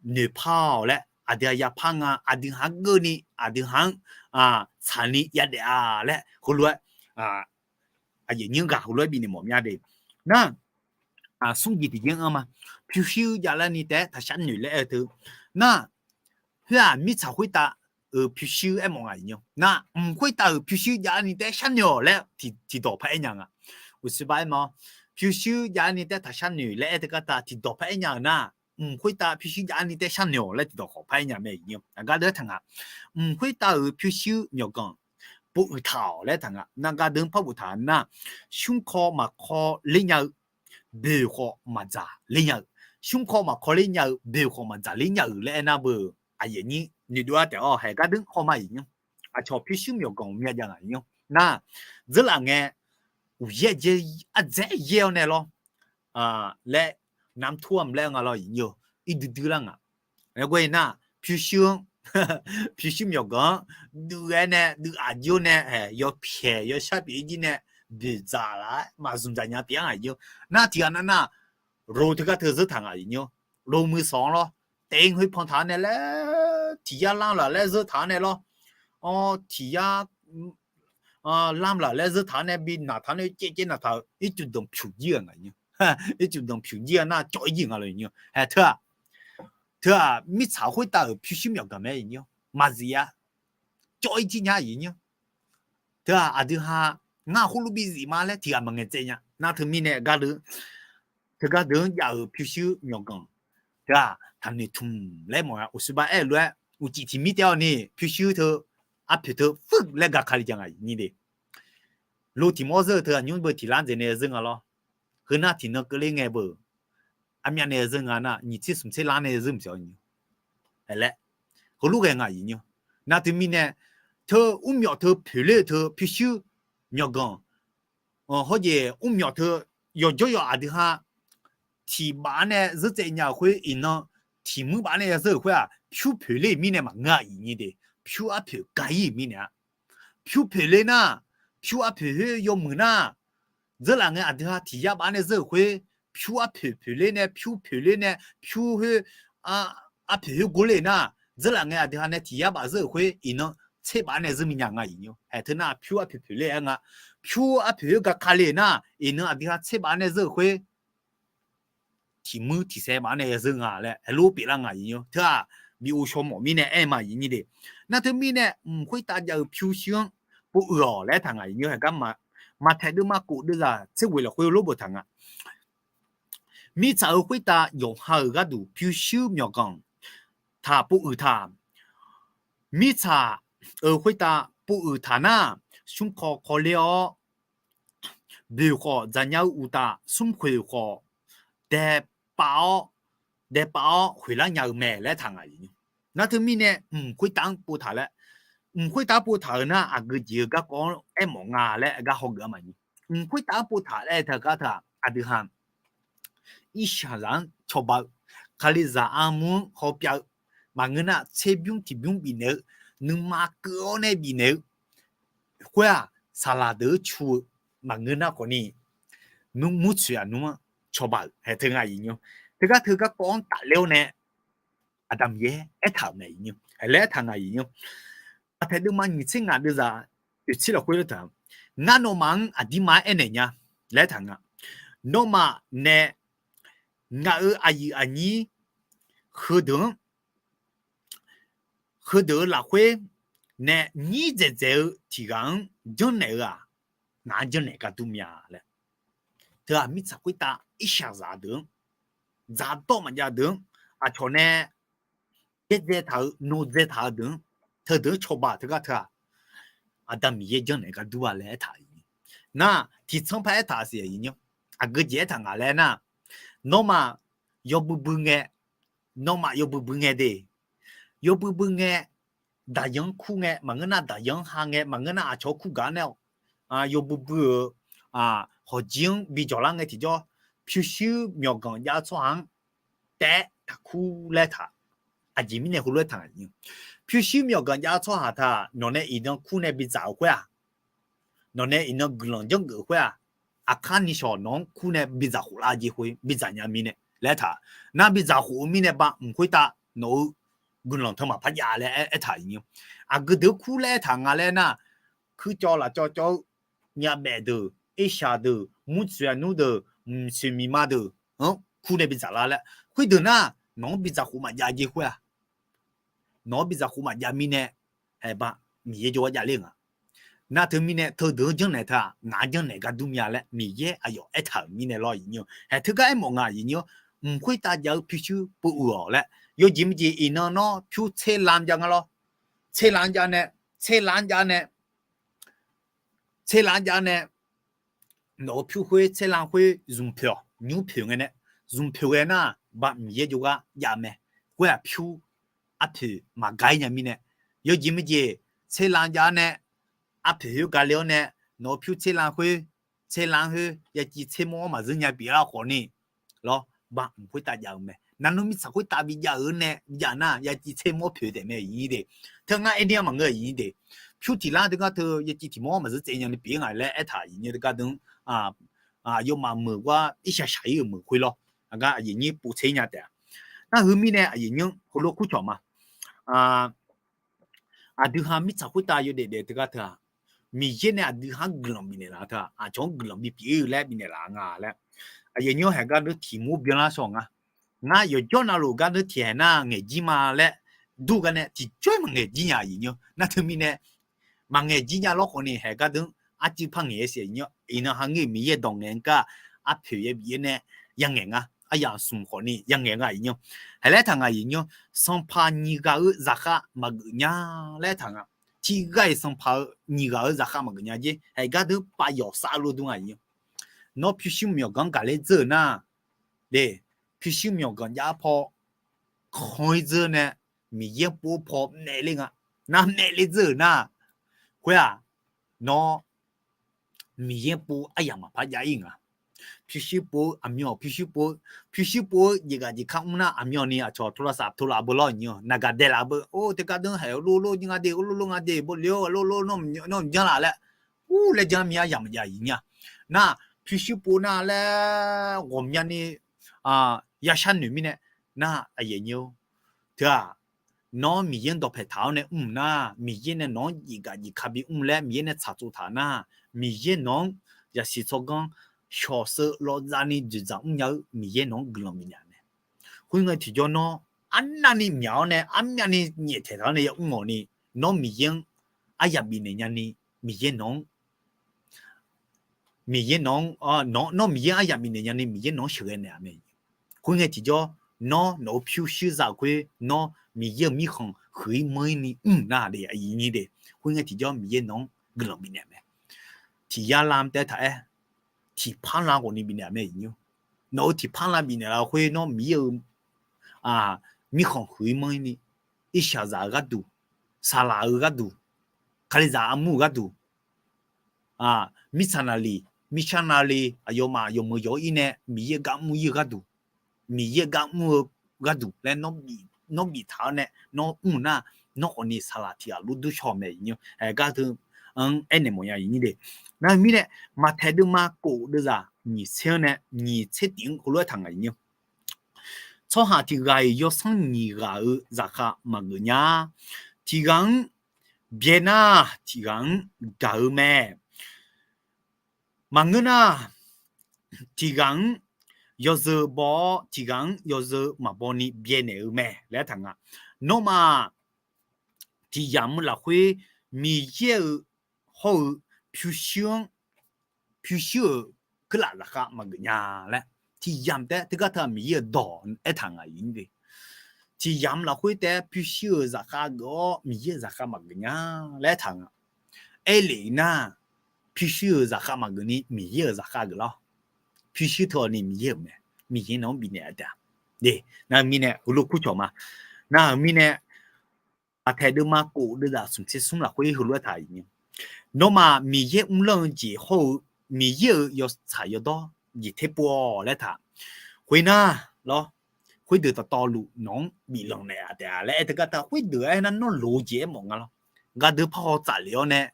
noeqpar-awq laer aqdui ha yapar nga, aqdui ha-anr geuvni aqdui ha-anr tsaqni yadaef-a laer heulof-aer aqyuif nyir ghaq heulof-aer bifnaeq mawf mya de. Nar, smr jeq tiqjeq-anr anr ma. Pyurshuir javlar ni taef-aer taq sharnoeq laer aer-eu teu nar, khoer-aq mirtsaq khoertav-euq pyurshuir aer mawf nga aqyuif nyir. Nar mq khoertav-euq pyurshuir javlar ni taef-aer sharnoeq-awq laer tiqdawq par aer nya nga. Uqshoe ba aer ma-awr, pyurshuir javlar ni taef-aer taq sharnoeq laer aer teu gartav tiqdawq par aer nya-euq nar, mq khoertav pyurshuir javlar ni taef-aer sharnoeq-awq laer tiqdawq khawf par aer nya mae aqyuif nyir. Aqgar deuq-aer taq nga. Mq khoertav-euq pyurshuir myawqganq pov uiq taq-awq laer taq nga. Nar gar deuq-anr par boftaq nar, smrkaw maqkaw ler nya-eu, boeq khawf maqdzaq ler nya-eu, smrkaw maqkaw ler nya-eu, boeq khawf maqdzaq ler nya-euq laer aernar beu, aqyuif nyir noeqdov-ar taef-awr haeq gar deuq-anr haw ma aqyuif nyir. Aqcawq pyurshuir myawqganq myav jav nga aqyuif nyir. Nar, dzeurlaf ngae, uqyaer dzaer ardzaer yaer-awr nae lawr laer, namtur-am laer nga lawr aqyuif nyir-eu, irdui dui lar nga. Aerkhawf nar, pyurshuir-anr, pyurshuir myawqganq-anr duiv-aer nae duiv aqjox nae, yawpyaeq yawshar pyeuf-ir jir nae, boeqdzaq laf-aer maqzmq dzaq nya pyeuf-ar nga aqyuif nyir. Nar tiqghaq nar nar, lo teugar teu zeur taq nga aqyuif nyir. Lo muiq sawq-anr lawr, taef-aer khoer pan taq-anr nae laer, tiq yar lamr laf laer zeur taq-anr nae lawr, tiq yar lamr laf laer zeur taq-anr nae bi naq taq-anr nae caev caev naq taq-eu ircuf danqpyuq jir-a nga aqyuif nyir. Ircuf danqpyuq jir-a nar cawv-ir jir nga lawr aqyuif nyir. Haeq teu-aq, teu-aq mirtsaq khoertav-euq pyurshuir myawqganq mae aqyuif nyir. Maqzif-a, cawv-ir jir nya aqyuif nyir. Teu-aq aqdui ha ngar khoerlof bi zif ma laer tiqghaq maqngaeq tsaev nya. Nar teumirnae gar deuq, teugar deuq-anr jav-euq pyurshuir myawqganq teu-aq taqnoeq tmq laer mawf-a. Uqshoe ba aer-eu lof-aer uqcif tiq mir taef-awr ni pyurshuir teu arpoeq teu fuir laer gaq ka le jav nga aqyuif nyir de. Lo tiq mawr zeur-eu teu aqnymr beu tiq lar dzaeq nae zeur nga lawr. Heu nar tiqnan keuvler ngae beu, armyav nae zeur nga nar nyiq tser smq tser lar nae zeur maqsiq-awr nyi laer, heulof ghae nga aqyuif nyir. Nar teumirnae, teu mrmyawf teu poeqler-eu teu pyurshuir myawqganq, hawjeq mrmyawf teu yawqjawr yawq aqdui ha tiq baf-anr nae zeur tsaev nya-euq khoer iqnan, tiq muir baf-anr nae ya zeur-euq khoer-aq pyur poeqler-euq mirnae maqngeur aqyuif nyir de. Pyur arpoeq ga-ir-euq mirnae-a. Pyur poeqler nar, pyur arpoeq khoer yawmuiq nar, dzeurlaf ngae aqdui ha tiq yar baf-anr nae zeur-euq khoer, pyur arpoeq poeqler nae pyur poeqler nae pyur khoer arpoeq khoer gor ler nar, dzeurlaf ngae aqdui ha nae tiq yar baf zeur-euq khoer iqnan tser baf-anr nae zeur minya nga aqyuif nyir. Haeq teu nar pyur arpoeq poeqler-aer nga. Pyur arpoeq khoer gaq ka le nar iqnan aqdui ha tser baf-anr nae zeur-euq khoer tiq muir tiq saev baf-anr nae ya zeur nga laer heulof pyeuflar nga aqyuif nyir. Teu-aq, bi ghovshaw mawf mirnae aer ma aqyuif nyir de. Nar teumirnae mq khoertav jav-eu pyurshuir-anr pov uiq-awq laer aertaq nga aqyuif nyir. Haeq gar maqtaeq deuvma kof deuvzaq tser ghoeq lafkhoer lof boftaq nga. Mirtsaq-euq khoertav yawqha-euq gharduq pyurshuir myawqganq taq pov uiq taq. Mirtsaq-euq khoertav pov uiq taq nar, smrkaw kawler-awr, boeq khawf dzaqnya-eu uqtaf, smrkhoeq khawf daepav-awr, daepav-awr khoeqlar nya-eu mae laer aertaq nga aqyuif nyir. Nar teumirnae mq khoertav-anr pov taq laer, mq khoertav-anr pov taq-euq nar aqgeu jeq-eu garkawv-anr aermawf nga laer gar hawgeuf-a maqnyir. Mq khoertav-anr pov taq laer aer teu gar teu-aq aqdui ha irshaqzaq-anr cawba-eu, kalizaq armur-anr hawpyav-eu, maqngeur nar tserbymr tiqbymr bifnaeq-eu, nuima keuv-awr nae bifnaeq-eu khoer-aq, saqlaq deuq-eu cu-eu, maqngeur nar khawfni murtsoeq aqnmr-anr cawba-euq haeq teu nga aqyuif nyir. Teugar teu garkawv-anr tafler-awr nae Aqda Miqyaer aertaq-euq mae, aqyuif nymr. Haeq laer aertaq nga, aqyuif nymr. Aqpaeq deuvma nyiq tser ngaq deuvzaq oeq tser lafkhoer aertaq, Ngar nawmaf-anr aqdirma-aer aernaeq nya laer aertaq nga. Nawmaf nae ngaq-euq aqyuif aqnyir heudeuq-anr, heudeuq-euq lafkhoer nae nyir dzaeqdzaeq-eu tiq ghaq-anr janrnaeq-eu-aq, ngaq-anr janrnaeq gar dur mya laer. Teughaq mirtsaq khoertav irshaq zaq deuq-anr, dzaqdawr maqjav deuq-anr, aqcawq nae byaerdzae taq-eu, nodzae taq-eu deuq-anr, teudeuq-anr cawba teugar teu-aq, Aqda Miqyaer janrnaeq gar dur-a laer aertaq-euq. Nar, tiqtsanr par aertaq siq, aqyuif nymr. Aqgeu jeq aertaq nga laer nar, nawmaf yawbui bui ngae, nawmaf yawbui bui ngae de, yawbui bui ngae, daqyan-anr kur ngae, maqngeur nar daqyan-anr ha ngae, maqngeur nar aqcawq-anr kur gaq nae-awq, yawbui bui-euq hawqjir-anr bi jawq lar ngae tiqjawr, pyurshuir myawqganq jav-eu tsawrhaq-anr taef-aer taqkur laer taq. Aqjeq mirnae heulof-aer taq nga, pyurshuir myawqganq jav-eu tsawrhaq taq nawq nae iqnan kur nae bidzaq-euq khoer-aq, nawq nae iqnan guiqlanq janrgeuf-euq khoer-aq, aqkar nishawq nawq-anr kur nae bidzaq khof lar jeq khoer bidzaq nya mirnae laer taq. Nar bidzaq khof-eu mirnae ba mq khoertav nawq-eu guiqlanq teu maqpar jav laer aertaq, aqyuif nymr. Aqgeu deuq kur laer aertaq nga laer nar, kuircawv lafcawv cawv-eu myavbaef deuq, irshaq deuq, murtsoeq aqnur deuq, mqtsoeq miqma deuq-anr kur nae bidzaq lar laer. Khoerdeuq nar, nawq-anr bidzaq khof maqjav jeq khoer-aq, nawq-anr bidzaq khof maqjav mirnae, haeq ba Miqyaer jawrgar javler nga. Nar teumirnae teudeuq-anr janrnaeq teu-aq, ngaq-anr janrnaeq gar dur mya laer Miqyaer aqyawf aertaq-euq mirnae lawr, aqyuif nymr. Haeq teugar aermawf nga, aqyuif nymr. Mq khoertav jav-eu pyurshuir pov uiq-awq laer. Yawjeq maqjeq iqnan nawr pyur tser lan jav nga lawr. Tser lan jav nae, tser lan jav nae, tser lan jav nae, nawq-eu pyur khoer tser lan khoer zmq poeq-awq, nymr poeq ngae nae, zmq poeq ghae nar, ba Miqyaer jawrgar jav mae. Khoer-aq pyur arpoeq maqgar-ir nya mirnae, yawjeq maqjeq tser lan jav nae, arpoeq khoer gale-awr nae, nawq-eu pyur tser lan khoer, tser lan khoer yaciv tser mawr-awr maqzeur nya pyeuflar khawfni, lawr, ba mq khoertav jav-eu mae. Navnuiv mirtsaq khoertav bijav-euq nae bijav nar yaciv tser mawr poeq taef mae, aqyuif nymr de. Teu ngar aer dir-a maqngeur, aqyuif nymr de. Pyur tiq lar teugar teu yaciv tiq mawr maqzeur tsaev nyani pyeuf nga laer aertaq, aqyuif nymr, teugar deuq-anr aqyawfmaf meuq gar irshaq shaq-ir-euq meuq khoer lawr. Aqgar aqyuif nymr pov tser nya taef-a. Nar heu mirnae aqyuif nymr heulof kur cawq ma. Aqdui ha mirtsaq khoertav yawdaef daef teugar teu-aq, Miqyaer nae aqdui ha-anr guiqlanq bifnaeq laf teu-aq, aqcawq-anr guiqlanq bipyeuf-ir laer bifnaeq laf nga laer. Aqyuif nymr, haeq gardeur tiq mur byanlar shawr nga. Ngar yawqjawr navluf gardeur tiq haeq nar ngaeq jir ma laer dur gar nae tiqjawr-ir maqngaeq jir nya, aqyuif nymr. Nar teumirnae maqngaeq jir nya lawr khawfni, haeq gardeur arcuiv par ngaeq-aer siq, aqyuif nymr. Iqnan ha ngeur-iq Miqyaer dawq ngaeq-anr gar arpoeq yabi-aer nae ya'ngaeq nga. Aryamq smq khawfni ya'ngaeq nga, aqyuif nymr. Haeq laer taq nga, aqyuif nymr. Sanqpaq nyiq ghaq-eu zaqkhav maqgeuf nya laer taq nga. Tiq ghaq-iq sanqpaq-eu nyiq ghaq-eu zaqkhav maqgeuf nya jer. Haeq gardeur pav yawq sar-eu lof dur nga, aqyuif nymr. Nawr pyurshuir myawqganq-anr gaqler dzeur-euq nar, de, pyurshuir myawqganq jav paw khanq-ir dzeur nae, Miqyaer-anr pov paw maeqler nga. Nar maeqler dzeur-euq nar, khoer-aq, nawr Miqyaer-anr pov aryamq maqpar jav-ir nga. Pyurshuir pov-eu aqmyan pyurshuir pov-eu, pyurshuir pov-eu jeqgaq jeq kar mr nar, aqmyanni aqcawq โทรศัพท์ tov laf beu lawr, aqyuif nymr. Naqgaq daeq laf beu, or, teugar deur haeq-eu lor lor ngar de, or, lor lor ngar de, bawleq-or, lor lor nawr mq janr laf laer, ur, laer janr mir aryamq maqjav, aqyuif nymr. Nar pyurshuir pov nar laer ghawqmyani yashar noeq mirnae, nar aqyuif nymr, teu-aq, nawr Miqyaer-anr dawqpaeq taq-awr nae mr nar, Miqyaer nae nawq-anr jeqgaq jeq ka bimr laer Miqyaer nae tsaqtsov taq nar, Miqyaer nawq-anr zaqsiq tsawrganr shawqsheu lawqdzavni dzoeqdzaq mrnya-eu Miqyaer nawq-anr guiqlanq bifnaeq mae. Khoerngae tiqjawr nawr arnavni myaq-awr nae armyavni nyaeftaeq taq-awr nae yamr ghawqni, nawr Miqyaer-anr aryamq bifnaeq nyani, Miqyaer nawq-anr Miqyaer nawq-anr, nawr Miqyaer aryamq bifnaeq nyani Miqyaer nawq-anr sheuqghae naeq-a mae. Khoerngae tiqjawr nawr nawq-eu pyurshuir za-euq khoer nawr Miqyaer-euq mirkhanq huiq-ir manr-ir ni mr nar de, aqyuif nymr de. Khoerngae tiqjawr Miqyaer nawq-anr guiqlanq bifnaeq mae. Tiq yar lar taef-aer taq-aer, tiqpar lar ghawqni bifnaeq mae, aqyuif nymr. Nawq-eu tiqpar lar bifnaeq laf-eu khoer nawr Miqyaer-euq mirkhanq huiq-ir manr-ir ni, irshaqzaq-eu gharduq, saqlaq-eu gharduq, kalizaq armur-eu gharduq, mirtsaq naqliq, mirtsaq naqliq, aqyawfmaf yawqmeuq yawq-ir nae Miqyaer gar mr-ir-eu gharduq, Miqyaer gar mr-eu gharduq laer nawr bif taq-awr nae nawr mr nar, nawr khawfni saqlaq tiq ghaq lor dur shaw mae, aqyuif nymr. Haeq gardeur-anr aernaeq mawf nya, aqyuif nymr de. Nar mirnae, Maqtaeq deuvma kof deuvzaq nyiq tser-anr nae nyiq tser tiq-anr heulof-aer taq nga, aqyuif nymr. Tsawrhaq tiq ghaq-iq yawsanr nyiq ghaq-euq zaqkhav maqgeuf nya. Tiq ghaq-anr byae nar, tiq ghaq-anr gaq-eu mae. Maqngeur nar, tiq ghaq-anr yawzeu baw-awr, tiq ghaq-anr yawzeu maqbaw ni byaenaeq-eu mae laer aertaq nga. Nawmaf tiq yamq-eu lafkhoer Miqyaer-euq hawr-eu pyurshuir-anr, pyurshuir-euq keuvlaf zaqkhav maqgeuf nya laer, tiq yamq taef-aer teugar teu-aq Miqyaer-euq dawq aertaq nga. Tiq yamq lafkhoer taef-aer pyurshuir-euq zaqkhav geuf-awr Miqyaer-euq zaqkhav maqgeuf nya laer aertaq nga. Aerlef nar, pyurshuir-euq zaqkhav maqgeuf ni Miqyaer-euq zaqkhav geuf lawr. Pyurshuir teu-awq ni Miqyaer-euq mae. Miqyaer nawq-anr bifnaeq-a taef-a. Nar-eu mirnae heulof kurcawq ma. Nar-euq mirnae Maqtaeq deuvma kof deuvzaq smq tser smr lafkhoer heulof-aer taq-iq nya. Nawmaf Miqyaer mrlanr-eu jeq hawr-eu Miqyaer-euq yawtsaq yawdawr jeq terpov-awq laer taq. Khoernar, lawr, khoerdeuq dawqtawvluf nawq-anr biflanq naeq-a taef-a laer aer teugar teu-aq, khoerdeuq aernar nawr loq-eu jeq aermawf nga lawr. Gardeuv parhaw tsaflef-awr nae,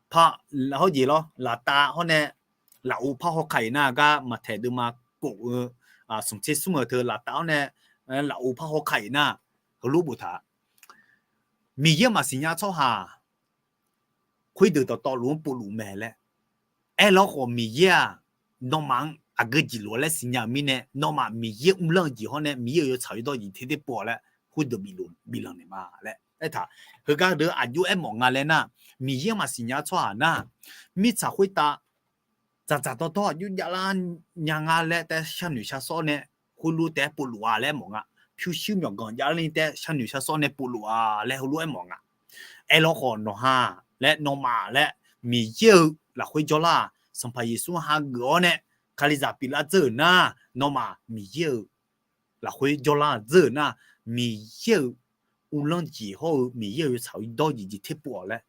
par, hawr jeq lawr, laftav hawr nae, lafov parhaw ka-iq nar gar Maqtaeq deuvma kof-eu smq tser smr-eu teu laftav hawr nae, lafov parhaw ka-iq nar, heulof boftaq-a. Miqyaer maqsiqnya tsawrhaq khoerdeuq dawqtawvluf-anr povluf mae laer. Aerlawr khawf Miqyaer-aq, nawmaf-anr aqgeu jeq lof-a laer siqnya-euq mirnae, nawmaf Miqyaer mrlanr-eu jeq hawr nae Miqyaer-euq yawtsaq yawdawr jeq terter pov-awq laer khoerdeuq biflanq naeq ma laer aertaq. Heugar deuq aqjox aermawf nga laer nar, Miqyaer maqsiqnya tsawrhaq nar, mirtsaq khoertav dzaqdzaq dawrdawr aqjox javlar nya nga laer taef-aer sharnoeq shar sawr nae, khoerlof taef-aer povluf-a laer aermawf nga. Pyurshuir myawqganq javlar ni taef-aer sharnoeq shar sawr nae povluf-a laer heulof aermawf nga. Aerlawr khawf nawqha laer nawmaf laer Miqyaer-euq lafkhoer jawrlar-aq, Sanqpaq Yeqsur hageuf-awr nae Kalizaq pyeuflar dzeur-euq nar, nawmaf Miqyaer-euq lafkhoer jawrlar dzeur-euq nar, Miqyaer-euq uvlanr jeq hawr-eu Miqyaer-euq yawtsaq yawdawr jeq jeq terpov-awq laer,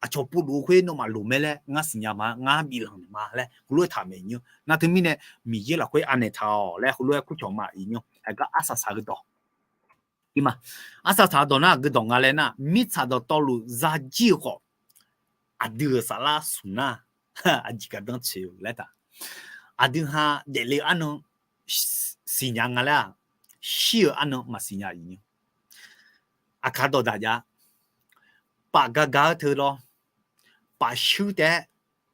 aqcawq povluf-eu khoer nawmaf loq mae laer ngar siqnya ma, ngar biflanq naeq ma laer heulof-aer taq maeq nymr. Nar teumirnae Miqyaer lafkhoer anaeq taq-awq laer heulof-aer kurcawq ma-iq nymr. Haiq gar arsaq saq-eu dawq ma. Arsaq saq-eu dawq nar aqgeu dawq nga laer nar, mirtsaq dawqtawvluf zajir-eu khawf, aqdui-euq saflar smq nar, aqjeq gardanr tsoeq-eu laer taq. Aqdui ha daefle-eu arnan siqnya nga laer-aq, shir-eu arnan maqsiqnya-iq nymr. Aqkaq dawqdaq jav, paf ga ga-eu teu lawr, paf shuir taef-aer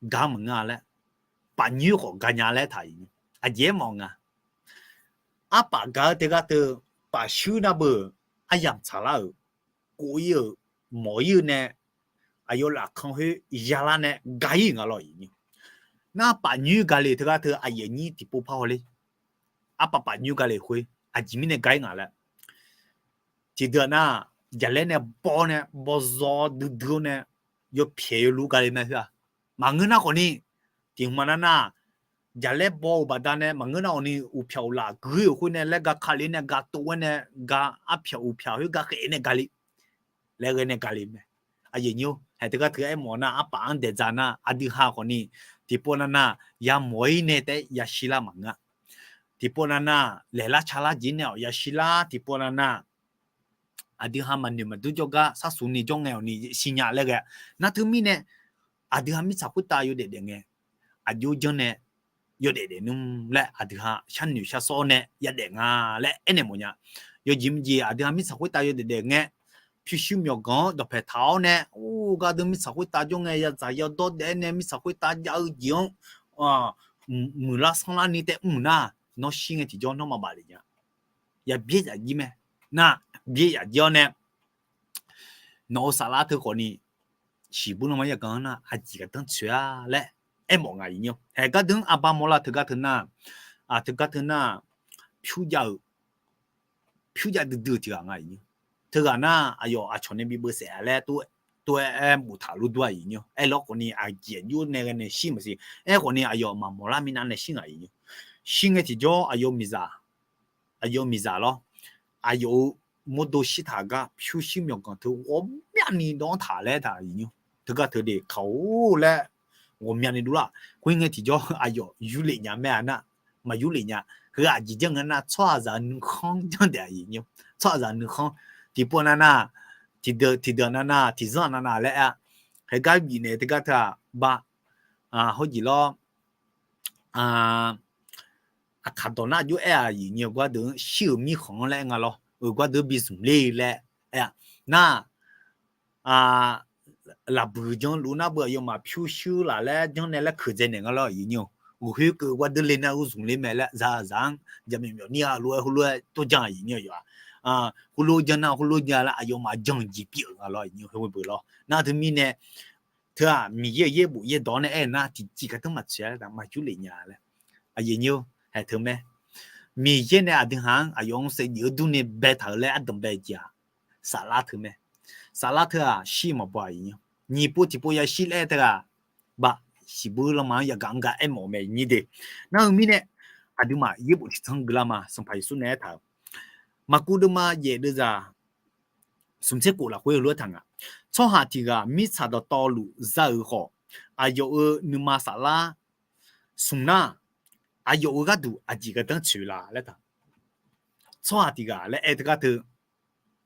gar maqngeur-a laer, paf nyoer khawf ga nya laer taq-iq nymr. Aqjeq aermawf nga. Arpaf ga-eu teugar teu, paf shuir nar beu, aryamq tsaqlar-euq, kof-ir-euq, mawq-ir-eu nae, aqyawf lafkan khoer yalar nae ga-ir nga lawr-iq nymr. Nar paf nyoer ga le teugar teu aqyuif aqnyir tiqpov par haw ler. Arpaf paf nyoer ga le khoer aqjeq mirnae ga-ir nga laer. Tiqdeuq nar, jaqlaer nae baw nae bawzaw duidui-awr nae yawpyaeq yawluf ga le mae khoer-aq. Maqngeur nar khawfni, tiq hmq ma nar nar, jaqlaer baw-euq baqdanae maqngeur nar khawfni uqpyaq uqlaf gui-euq khoer nae laer ga ka le nae ga tov-aer nae ga arpyaq uqpyaq khoer ga khaef nae ga le laer ghae nae ga le mae. Aqyuif aqnyir-or, haeq teugar teu aermawf nar arpaf-anr daeqdzaq nar aqdui ha khawfni, tiqpov nav nav yamawr-ir nae taef-aer yashir lar maqngeur-a. Tiqpov nav nav laeqlar calar jeq nae-awq yashir lar, tiqpov nav nav aqdui ha maqnoeq maqdur jawrgar sharsuq ni jawr ngae awq ni siqnya laer ghae. Nar teumirnae aqdui ha mirtsaq khoertav yawdaef daef ngae, aqjox janr nae yawdaef daef nmr laer aqdui ha sharnoeq shar sawr nae yadaef nga laer aernaeq mawf nya. Yawjeq mqjeq aqdui ha mirtsaq khoertav yawdaef daef ngae, pyurshuir myawqganq-anr dawqpaeq taq-awr nae, or, gardeuv mirtsaq khoertav jawr ngae yadzaq yadawr daef-aer nae mirtsaq khoertav jav-eu jeq-anr muiqlar sanrlar ni taef mr nar, nawr shir ngae tiqjawr nawr maqbaf lef nya. Yabyaer yaf jir mae. Nar, byaer yaf jir-awr nae nawq-euq saflar teu khawfni, shiqbur lanma yaganr nar aqjeq gardanr tsoeq-a laer aermawf nga-iq nymr. Haeq gardeuv-anr aqba mawrlar teugar teu nar, teugar teu nar, pyur jav-euq pyur jav duidui-eu tiq ghaq nga-iq nymr. Teughaq nar aqyawf aqcawq nae bi beusaef-a laer tov-aer boftaq lor dur-a-iq nymr. Aerlawr khawfni aqjeq aqjox nae ghae nae shir maqsiq. Aerkhawfni aqyawf maqmawr lar minav nae shir ngaq-iq nymr. Shir ngae tiqjawr aqyawf miqzaq, aqyawf miqzaq lawr, aqyawf-euq mawrdo shirtaq gar pyurshuir myawqganq teu ghawqmyani dawv-anr taq laer taq-iq nymr. Teugar teu de kaq-or laer ghawqmyani dovlar. Khoerngae tiqjawr aqyawf yurlef nya mae-a nar, maqyurlef nya. Heu aqjeq janr ngae nar tsawrhaqzaq-eu nuikhanr janr taef-a-iq nymr. Tsawrhaqzaq nuikhanr, tiqpov nav nar, tiqdeuq tiqdeuq nav nar tiqzanr nav nav laer-a, heugar bifnaeq teugar teu-aq ba, hawr jeq lawr, aqkaq dawq nar aqjox aer-aq, aqyuif nyi-eu gardeuq-anr shir-euq mirkhanq-anr laer aer nga lawr. Gardeuq bi zmq ler laer aer-a. Nar, laqbuiq janluf nar beu aqyawfmaf pyurshuir laf laer janrnae laer keuqdzae naeq nga lawr, aqyuif nyi-or. Ghofkhoer keuv gardeuq le nar ur zmq ler mae laer zaqzaq-anr jaqmyawf myawf nir-a lof-aer heulof-aer tov jan, aqyuif nyi-or, yawf-aq. Khoerlof jan nar khoerlof jan laer aqyawfmaf jan-eu jeq pyeuf-euq nga lawr, aqyuif nyi-or. Khoer beu lawr nar teu mirnae teu-aq, Miqyaer-euq yaerbof yaerdawq-anr nae aer-eu nar tiqjeq gaqdanr maqtsoeq-a laer maqyur lef nya laer. Aqyuif nyi-or, haeq teu mae. Miqyaer nae aqdui haq-anr aqyawf-anr saevdzeuf-eu durni baetaq-euq laer ardanq bae jeq-aq, saflar teu mae. Saflar teu-aq shir maqbaw, aqyuif nyi-or. Nyiq pov tiqpov yashir laer aer teu-aq, bav, siqbuir lanma-anr yagaq-anr gar aermawf-eu mae, aqyuif nyi de. Nar-eu mirnae, aqduimaf yaerbof tiqtsanr guiqlar ma. Sanqpaq Yeqsur nae aertaq-euq, Maqkuv deuvma yaef deuvzaq smq tser khof lafkhoer heulof-aer taq nga. Tsawrhaq tiq ghaq mirtsaq dawqtawvluf za-euq khawf, aqyawf-euq nuima saflar smq nar, aqyawf-euq gharduq aqjeq gardanr tsoeq la laer taq. Tsawrhaq tiq ghaq laer aer teu gar teu,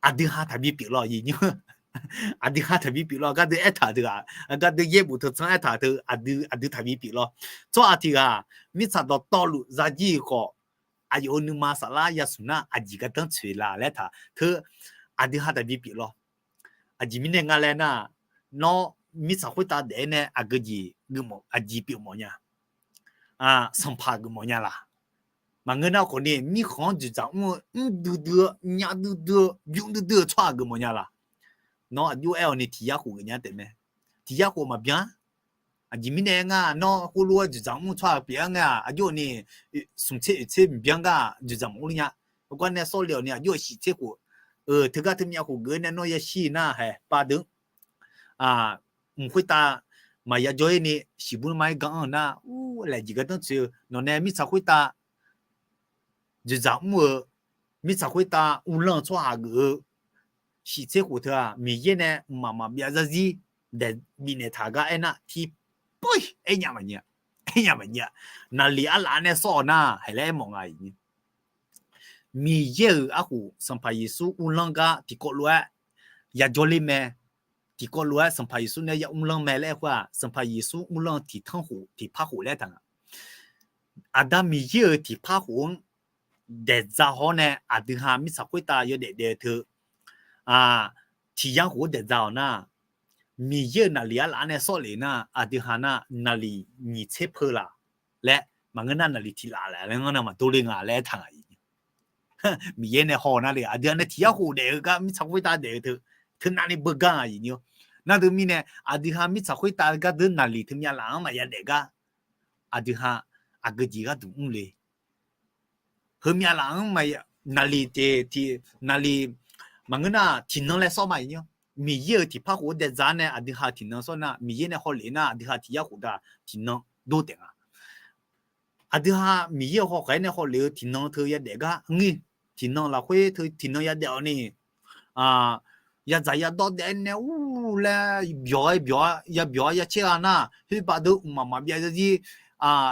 aqdui ha taqbi pyeuf lawr, aqyuif nyi-or. Aqdui ha taqbi pyeuf lawr, gardeuq aertaq teu-aq, gardeuq yaerbof teu tsanr aertaq teu, aqdui, aqdui taqbi pyeuf lawr. Tsawrhaq tiq ghaq mirtsaq dawqtawvluf zajir-euq khawf, aqyawf-euq nuima saflar yasmq nar aqjeq gardanr tsoeq la laer taq teu, aqdui ha taqbi pyeuf lawr. Aqjeq mirnae nga laer nar, nawr mirtsaq khoertav daef-aer nae aqgeu jeq geufmawf, aqjeq pyeufmawf nya, sanqpaq geufmawf nya laq? Maqngeur nar khawf ni mirkhanq-anr dzoeqdzaq mr-eu mr duidui-eu nyav duidui-eu bymr duidui-eu tsawrhaq geufmawf nya laq? Nawr aqjox aer-awq ni tiq yar khof geuf nya taef mae. Tiq yar khof maqbyan. Aqjeq mirnae aer ngar, nawr khoerlof-aer dzoeqdzaq mr-eu tsawrhaq pyeuf-aer ngae-aq, aqjox ni smq tser oeq tser mqbyan gar dzoeqdzaq mawf ur nya. Heugar nae sawr le-awq ni aqjox shiq tser khof, teugar teu myav khof geuf-aer nae nawr yashir nar haeq pav deuq mq khoertav maqya jawr-ir ni siqbur ma-aer gan-anr nar, ur, laeq jeq gardanr tsoeq-eu nawq nae mirtsaq khoertav dzoeqdzaq mr-eu, mirtsaq khoertav uvlanr-eu tsawrhaq geuf-eu shiq tser khof teu-aq, Miqyaer nae mqmaq maqbyav zarzir daeq bifnaeq taq gar aernar tiqpov aernya maqnya, aernya maqnya. Naqliq arlaf nae sawr-awq nar haeq laer aermawf nga, aqyuif nyi. Miqyaer-euq arkhof Sanqpaq Yeqsur uvlanr gar tiqkawv lof-aer yajawr ler mae. Tiqkawv lof-aer Sanqpaq Yeqsur nae ya uvlanr mae laer aer khoer-aq, Sanqpaq Yeqsur uvlanr-eu tiqtanr khof tiqpar khof laer aertaq nga. Aqda Miqyaer-euq tiqpar khof-anr daeqdza hawr nae aqdui ha mirtsaq khoertav yawdaef daef-eu teu tiq yar khof-anr daeqdza-awq nar, Miqyaer-euq naqliq arlaf nae sawr lef nar aqdui ha nar naqliq nyiq tser peu laf laer maqngeur nar naqliq tiq laf laf laer ngar nar maqdov le nga laer aertaq nga, aqyuif nyi. Miqyaer nae haw nar le, aqdui ha nae tiq yar khof daef-eu gar mirtsaq khoertav daef-eu teu, teunav ni beugar, aqyuif nyi-or. Nar teu mirnae aqdui ha mirtsaq khoertav gardeuq naqliq teu myav laf-anr maqya daef gar, aqdui ha aqgeu jeq gharduq mr le. Heumyav laf-anr maqya, naqliq te, naqliq maqngeur nar tiqnan laer sawr ma, aqyuif nyi-or. Miqyaer-euq tiqpar khof-anr daeqdza nae aqdui ha tiqnan sawr nar, Miqyaer nae hawlef nar aqdui ha tiq yar khof da tiqnan dov taef nga. Aqdui ha Miqyaer-euq hawkhaeq-aer nae hawlef-eu tiqnan teu yadaef gar ngir, tiqnan lafkhoer teu tiqnan yadaef-awq ni, yadzaq yadawr daef-aer nae ur laer byawq-aer byawq-a, yabyawq-a yacaer gha nar, khoerbav deuq mqmaq maqbyav zarzir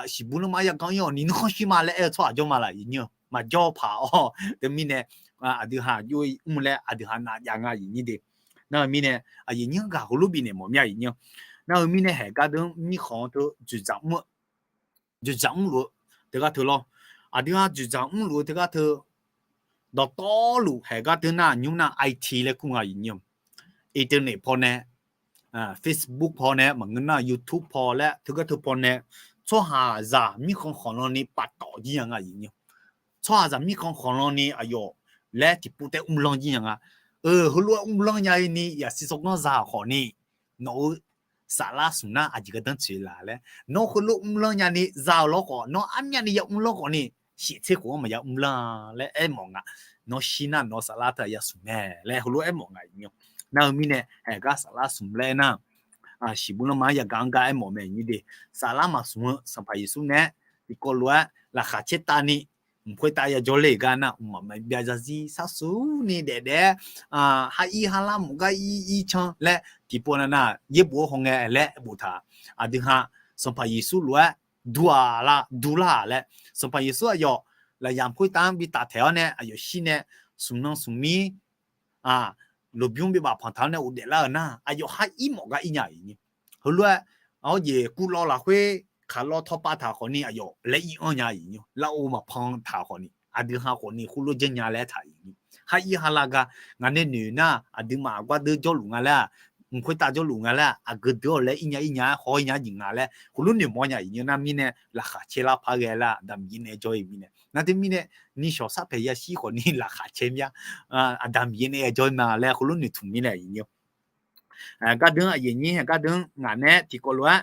siqbur lanma-anr yaganr ir-awq ni nuikhanr shir ma laer aer-eu tsawrhaq jawr ma laf, aqyuif nyi-or. Maqjawr paq-awr teumirnae aqdui ha aqjox mr laer aqdui ha navjav nga, aqyuif nyi de. Nar-eu mirnae aqyuif nyi-anr ghaq heulof bifnaeq mawf mir-a, aqyuif nyi-or. Nar-eu mirnae haeq gardeuq mirkhanq-anr teu dzoeqdzaq mr-eu dzoeqdzaq mrluf-eu teugar teu lawr. Aqdui ha dzoeqdzaq mrluf-eu teugar teu, dawqtawvluf haeq gar deuq nar nymr nar IT laer kur nga, aqyuif nyi-or. Internet pawnae, Facebook pawnae, maqngeur nar YouTube paw laer teugar teu pawnae, tsawrhaqzaq mirkhanq khanqlan ni paftawf jir nya nga, aqyuif nyi-or. Tsawrhaqzaq mirkhanq khanqlan ni aqyawf laer tiqpov taef mrlanr jir nya nga. Heulof-aer mrlanr nya-ir ni yasiq sawrganr za-euq khawf ni, nawq-euq saflar smq nar aqjeq gardanr tsoeq laf laer, nawr heulof mrlanr nya ni za-euq lawr khawf, nawr armyavni ya mrlanr khawf ni, shiq tser khof-anr maqya mrlanr laer aermawf nga. Nawr shir nar nawq-eu saflar teu-aq yasmq mae laer heulof aermawf nga, aqyuif nyi-or. Nar-eu mirnae haeq gar saflar smq laer aernar, siqbur lanma-anr yagaq-anr gar aermawf mae, aqyuif nyi de. Saflar maqsmq-eu Sanqpaq Yeqsur nae-aer tiqkawv lof-aer laqkhaq caertavni mq khoertav yajawr ler-euq gar nar, mqmaq maqbyav zarzir sharsuq ni daefdaef-aer, har ir har lar mq gar ir ir can laer tiqpov nav nav yaerbof-anr hawngae laer boftaq. Aqdui ha Sanqpaq Yeqsur lof-aer dur-aq lar, durlar-aq laer, Sanqpaq Yeqsur aqyawf lafyamq khoertav-anr bi taftaeq-awr nae aqyawf shir nae smq nan smq mir lmqbymr bibaf panqtaq-awr nae ghofdaef lar-euq nar, aqyawf har ir mawf gar ir nya, aqyuif nyi. Heulof-aer, awr jeq kuvlawv lafkhoer khaqlawr tawrpav taq khawfni aqyawf laer ir-anr nya iqnymr, lafov maqpan taq khawfni aqdui ha khawfni khoerlof janrnya laer taq iqnymr. Har ir ha lav gar ngaq nae noeq nar aqduimaf gardeur jawrluf nga laer-aq, mq khoertav jawrluf nga laer-aq, aqgeu deuq-awq laer irnya irnya-aer haw-ir nya-aer jeq nga laer khoerlof noeqmawr nya iqnymr nar mirnae laqkhaq caer lar par ghae lar Aqda Miqyaer nae jawr-ir mirnae. Nar teumirnae nishawq sarpaeq yashir khawfni laqkhaq caer mya, Aqda Miqyaer nae jawr-ir ma laer khoerlof noeqtmq mirnae iqnymr. Gardeur aqyuif aqnyir gardeur ngaq nae tiqkawv lof-aer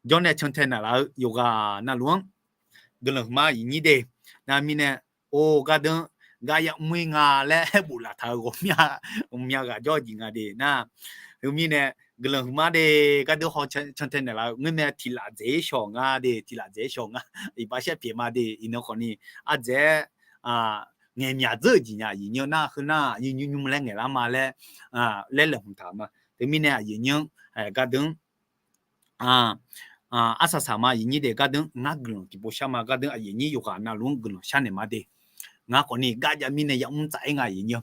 jawr nae cantae naeqlaf-eu yawqghaq navluf-anr guiqlanq huiqma iqnyir de. Nar mirnae, or gardeur gar yamr-ir nga laer bof laftaq-eu ghawqmya, ghawqmya ghaq jawr-eu jeq nga de nar. Heu mirnae guiqlanq huiqma de. Gardeur haw cantae naeqlaf-eu ngeur mae tiqlaf dzaeq-ir shawq nga de, tiqlaf dzaeq-ir shawq nga. Iqbax shar pyeuf ma de. Iqnan khawfni ardzaeq-aer ngaeqmyaq dzeur-eu jeq nya iqnymr nar, heu nar nymr nymr laer ngaeqlar ma laer laer laeqhmq taq ma. Teumirnae aqyuif aqnyir gardeur arsaq saq ma iqnyir de. Gardeur ngar guiqlanq tiqpov shar ma. Gardeur aqyuif aqnyir yawqghaq navluf-anr guiqlanq sharnaeq ma de. Ngar khawfni gar jav mirnae yamr tsaf-aer nga iqnymr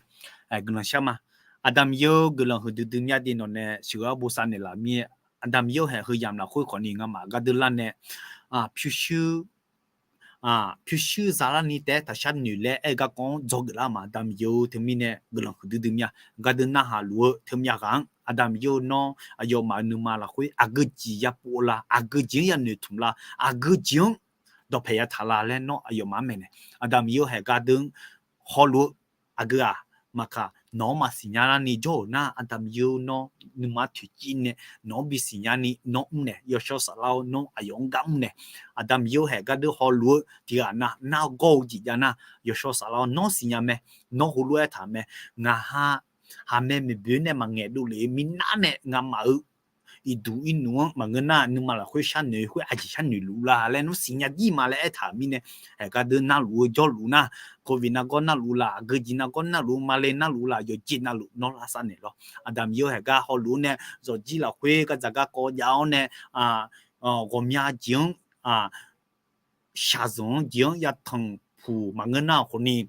guiqlanq shar ma. Aqda Miqyaer-or guiqlanq huiqdui dui mya de. Nawq nae sheuqghae-awr bosav naeqlaf mir-aer Aqda Miqyaer-or haeq heu yamq lafkhoer khawfni ngamaf gardeur lar nae pyurshuir pyurshuir zalarni taef-aer taqshar noeq laer aer-eu garkawv-anr dzawgeuf lar ma. Aqda Miqyaer-or teumirnae guiqlanq huiqdui dui mya. Gardeur narhaq luf-eu teumyav ghaq-anr Aqda Miqyaer-or nawr aqyawfmaf-euq nuima lafkhoer aqgeu jeq ya pov la, aqgeu jeq-anr ya noeqtmq la, aqgeu jeq-anr dawqpaeq ya taq la laer nawr aqyawfmaf-anr maeqnaeq. Aqda Miqyaer-or haeq gardeur hawluf-eu aqgeu-aq maqkaq nawq-anr maqsiq nya larni jawr-euq nar, Aqda Miqyaer-or nawr nuima toeqciv nae nawq-anr bisiq nyani nawr mrnaeq. Yawshawr Saflar-or nawr aqyawf-anr gar mrnaeq. Aqda Miqyaer-or haeq gardeur hawluf-eu tiqghaq nav nargawr-eu jeq jav nar, Yawshawr Saflar-or nawr siqnya mae, nawr heulof-aer taq mae. Ngaq ha haqmae maeqboeq nae maqngaeq dovlef-eu mirnae ngamaf-euq iqduq irnuf-anr maqngeur nar nuima lafkhoer sharnoeq khoer aqjeq sharnoeq luf la laer nawr siqnya jir ma laer aertaq-euq mirnae, haeq gardeur narluf-eu jawrluf nar, covid nargawr narluf la, aqgeu jeq nargawr narluf, male narluf la, yawqjeq navluf nawr lavsav naeq lawr. Aqda Miqyaer-or haeq gar hawluf-eu nae zawqjir lafkhoer gardzaq garkawv jav-awr nae ghawqmya jeq-anr shaqzanq-anr jeq-anr yatanq puq maqngeur nar khawfni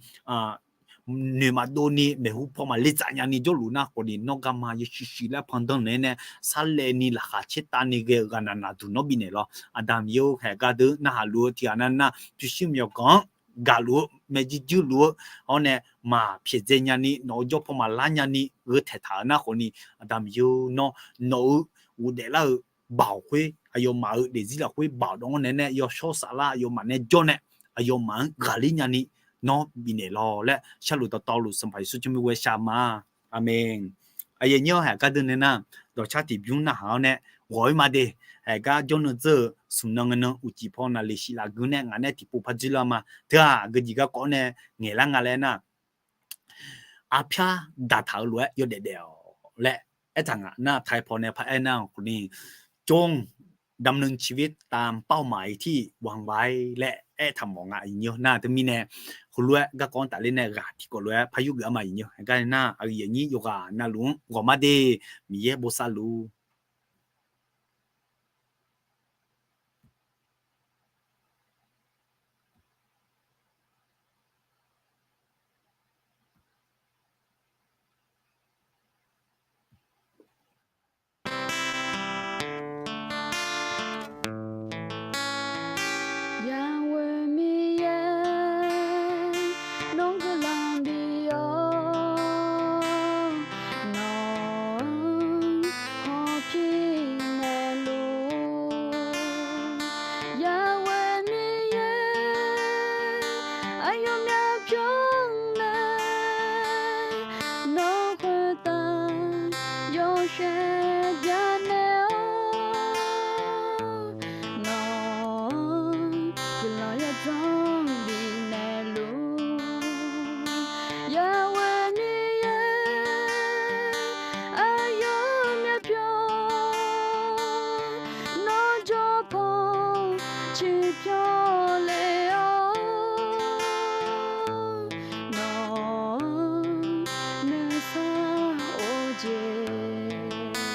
noeq maqdov ni maeqhu paw maqle dzaq nyani jawrluf nar khawfni nawr garma yawshuif shuif laer pandanr naeq-aer nae sarlaev ni laqkhaq caertav ni ghae-eu ghaqnaq naqduq nawr bifnaeq lawr. Aqda Miqyaer-or haeq gardeur narhaq luf-eu tiqghaq nav nar pyurshuir myawqganq-anr gaqluf-eu, maeqjir juirluf-eu, hawr nae maqpyaeqdzae nyani nawq-eu jawr paw maqlar nyani gheu taeqtaq-euq nar khawfni, Aqda Miqyaer-or nawr nawq-eu ghofdaef lar-eu baoq khoer, aqyawfmaf-euq daefzir lafkhoer baoq dawv-anr nae nae Yawshawr Saflar aqyawfmaf nae jawr nae aqyawfmaf-anr ghaqler nyani nawr bifnaeq lawr laer sharluf dawqtawvluf Sanqpaq Yeqsur tsawrmyanr ghoer shar ma. Aqmeq. Aqyuif aqnyir-awr haeq gardeur nae nar dawqcar tiqbymr narhaq-awr nae ghawq-ir ma de. Haeq gar jawrnan dzeur-eu smq nan ngae nan uqcif paw naqliq shif laf gui nae ngaq nae tiqpov par dzoerlar ma. Teu-aq aqgeu jeq garkawv-awr nae ngaeqlar nga laer nar, arpyar daqtaq-eu lof-aer yawdaef daef-awq laer aertaq ngaq nar, taiq paw nae par aer nar khawfni, จงดำเนินชีวิตตามเป้าหมายที่วางไว้ laer aertaq mawf nga iqnyir nar. Teumirnae heulof-aer garkawv-anr tafler nae ghaq tiqkawv lof-aer par yurgeuf-a ma iqnyir. Gar nar aqyuif aqnyir yawqghaq navluf-anr ghawq ma de. Miqyaer bosav luf Yaweh Miqyaer, nawr guiqlanq bif-awr, nawq-anr hawpir naeqluf. Yaweh Miqyaer, aqyawf myavpyawr nae nawr khoertav yawshaef byannaeq-awr, nawq-anr guiqlanq yawdzanr bifnaeq luf. Yaweh Miqyaer, aqyawf myavpyawr nawr jawr paw ciqpyawr lef-awr, nawq-anr nuisar of jeq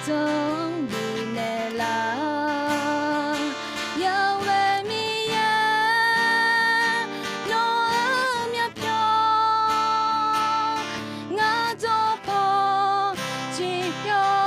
Dzanr bifnaeq laf-a, Yawqghaq Miqyaer, nawq-euq myavpyawq, ngar jawr paw ciqpyawq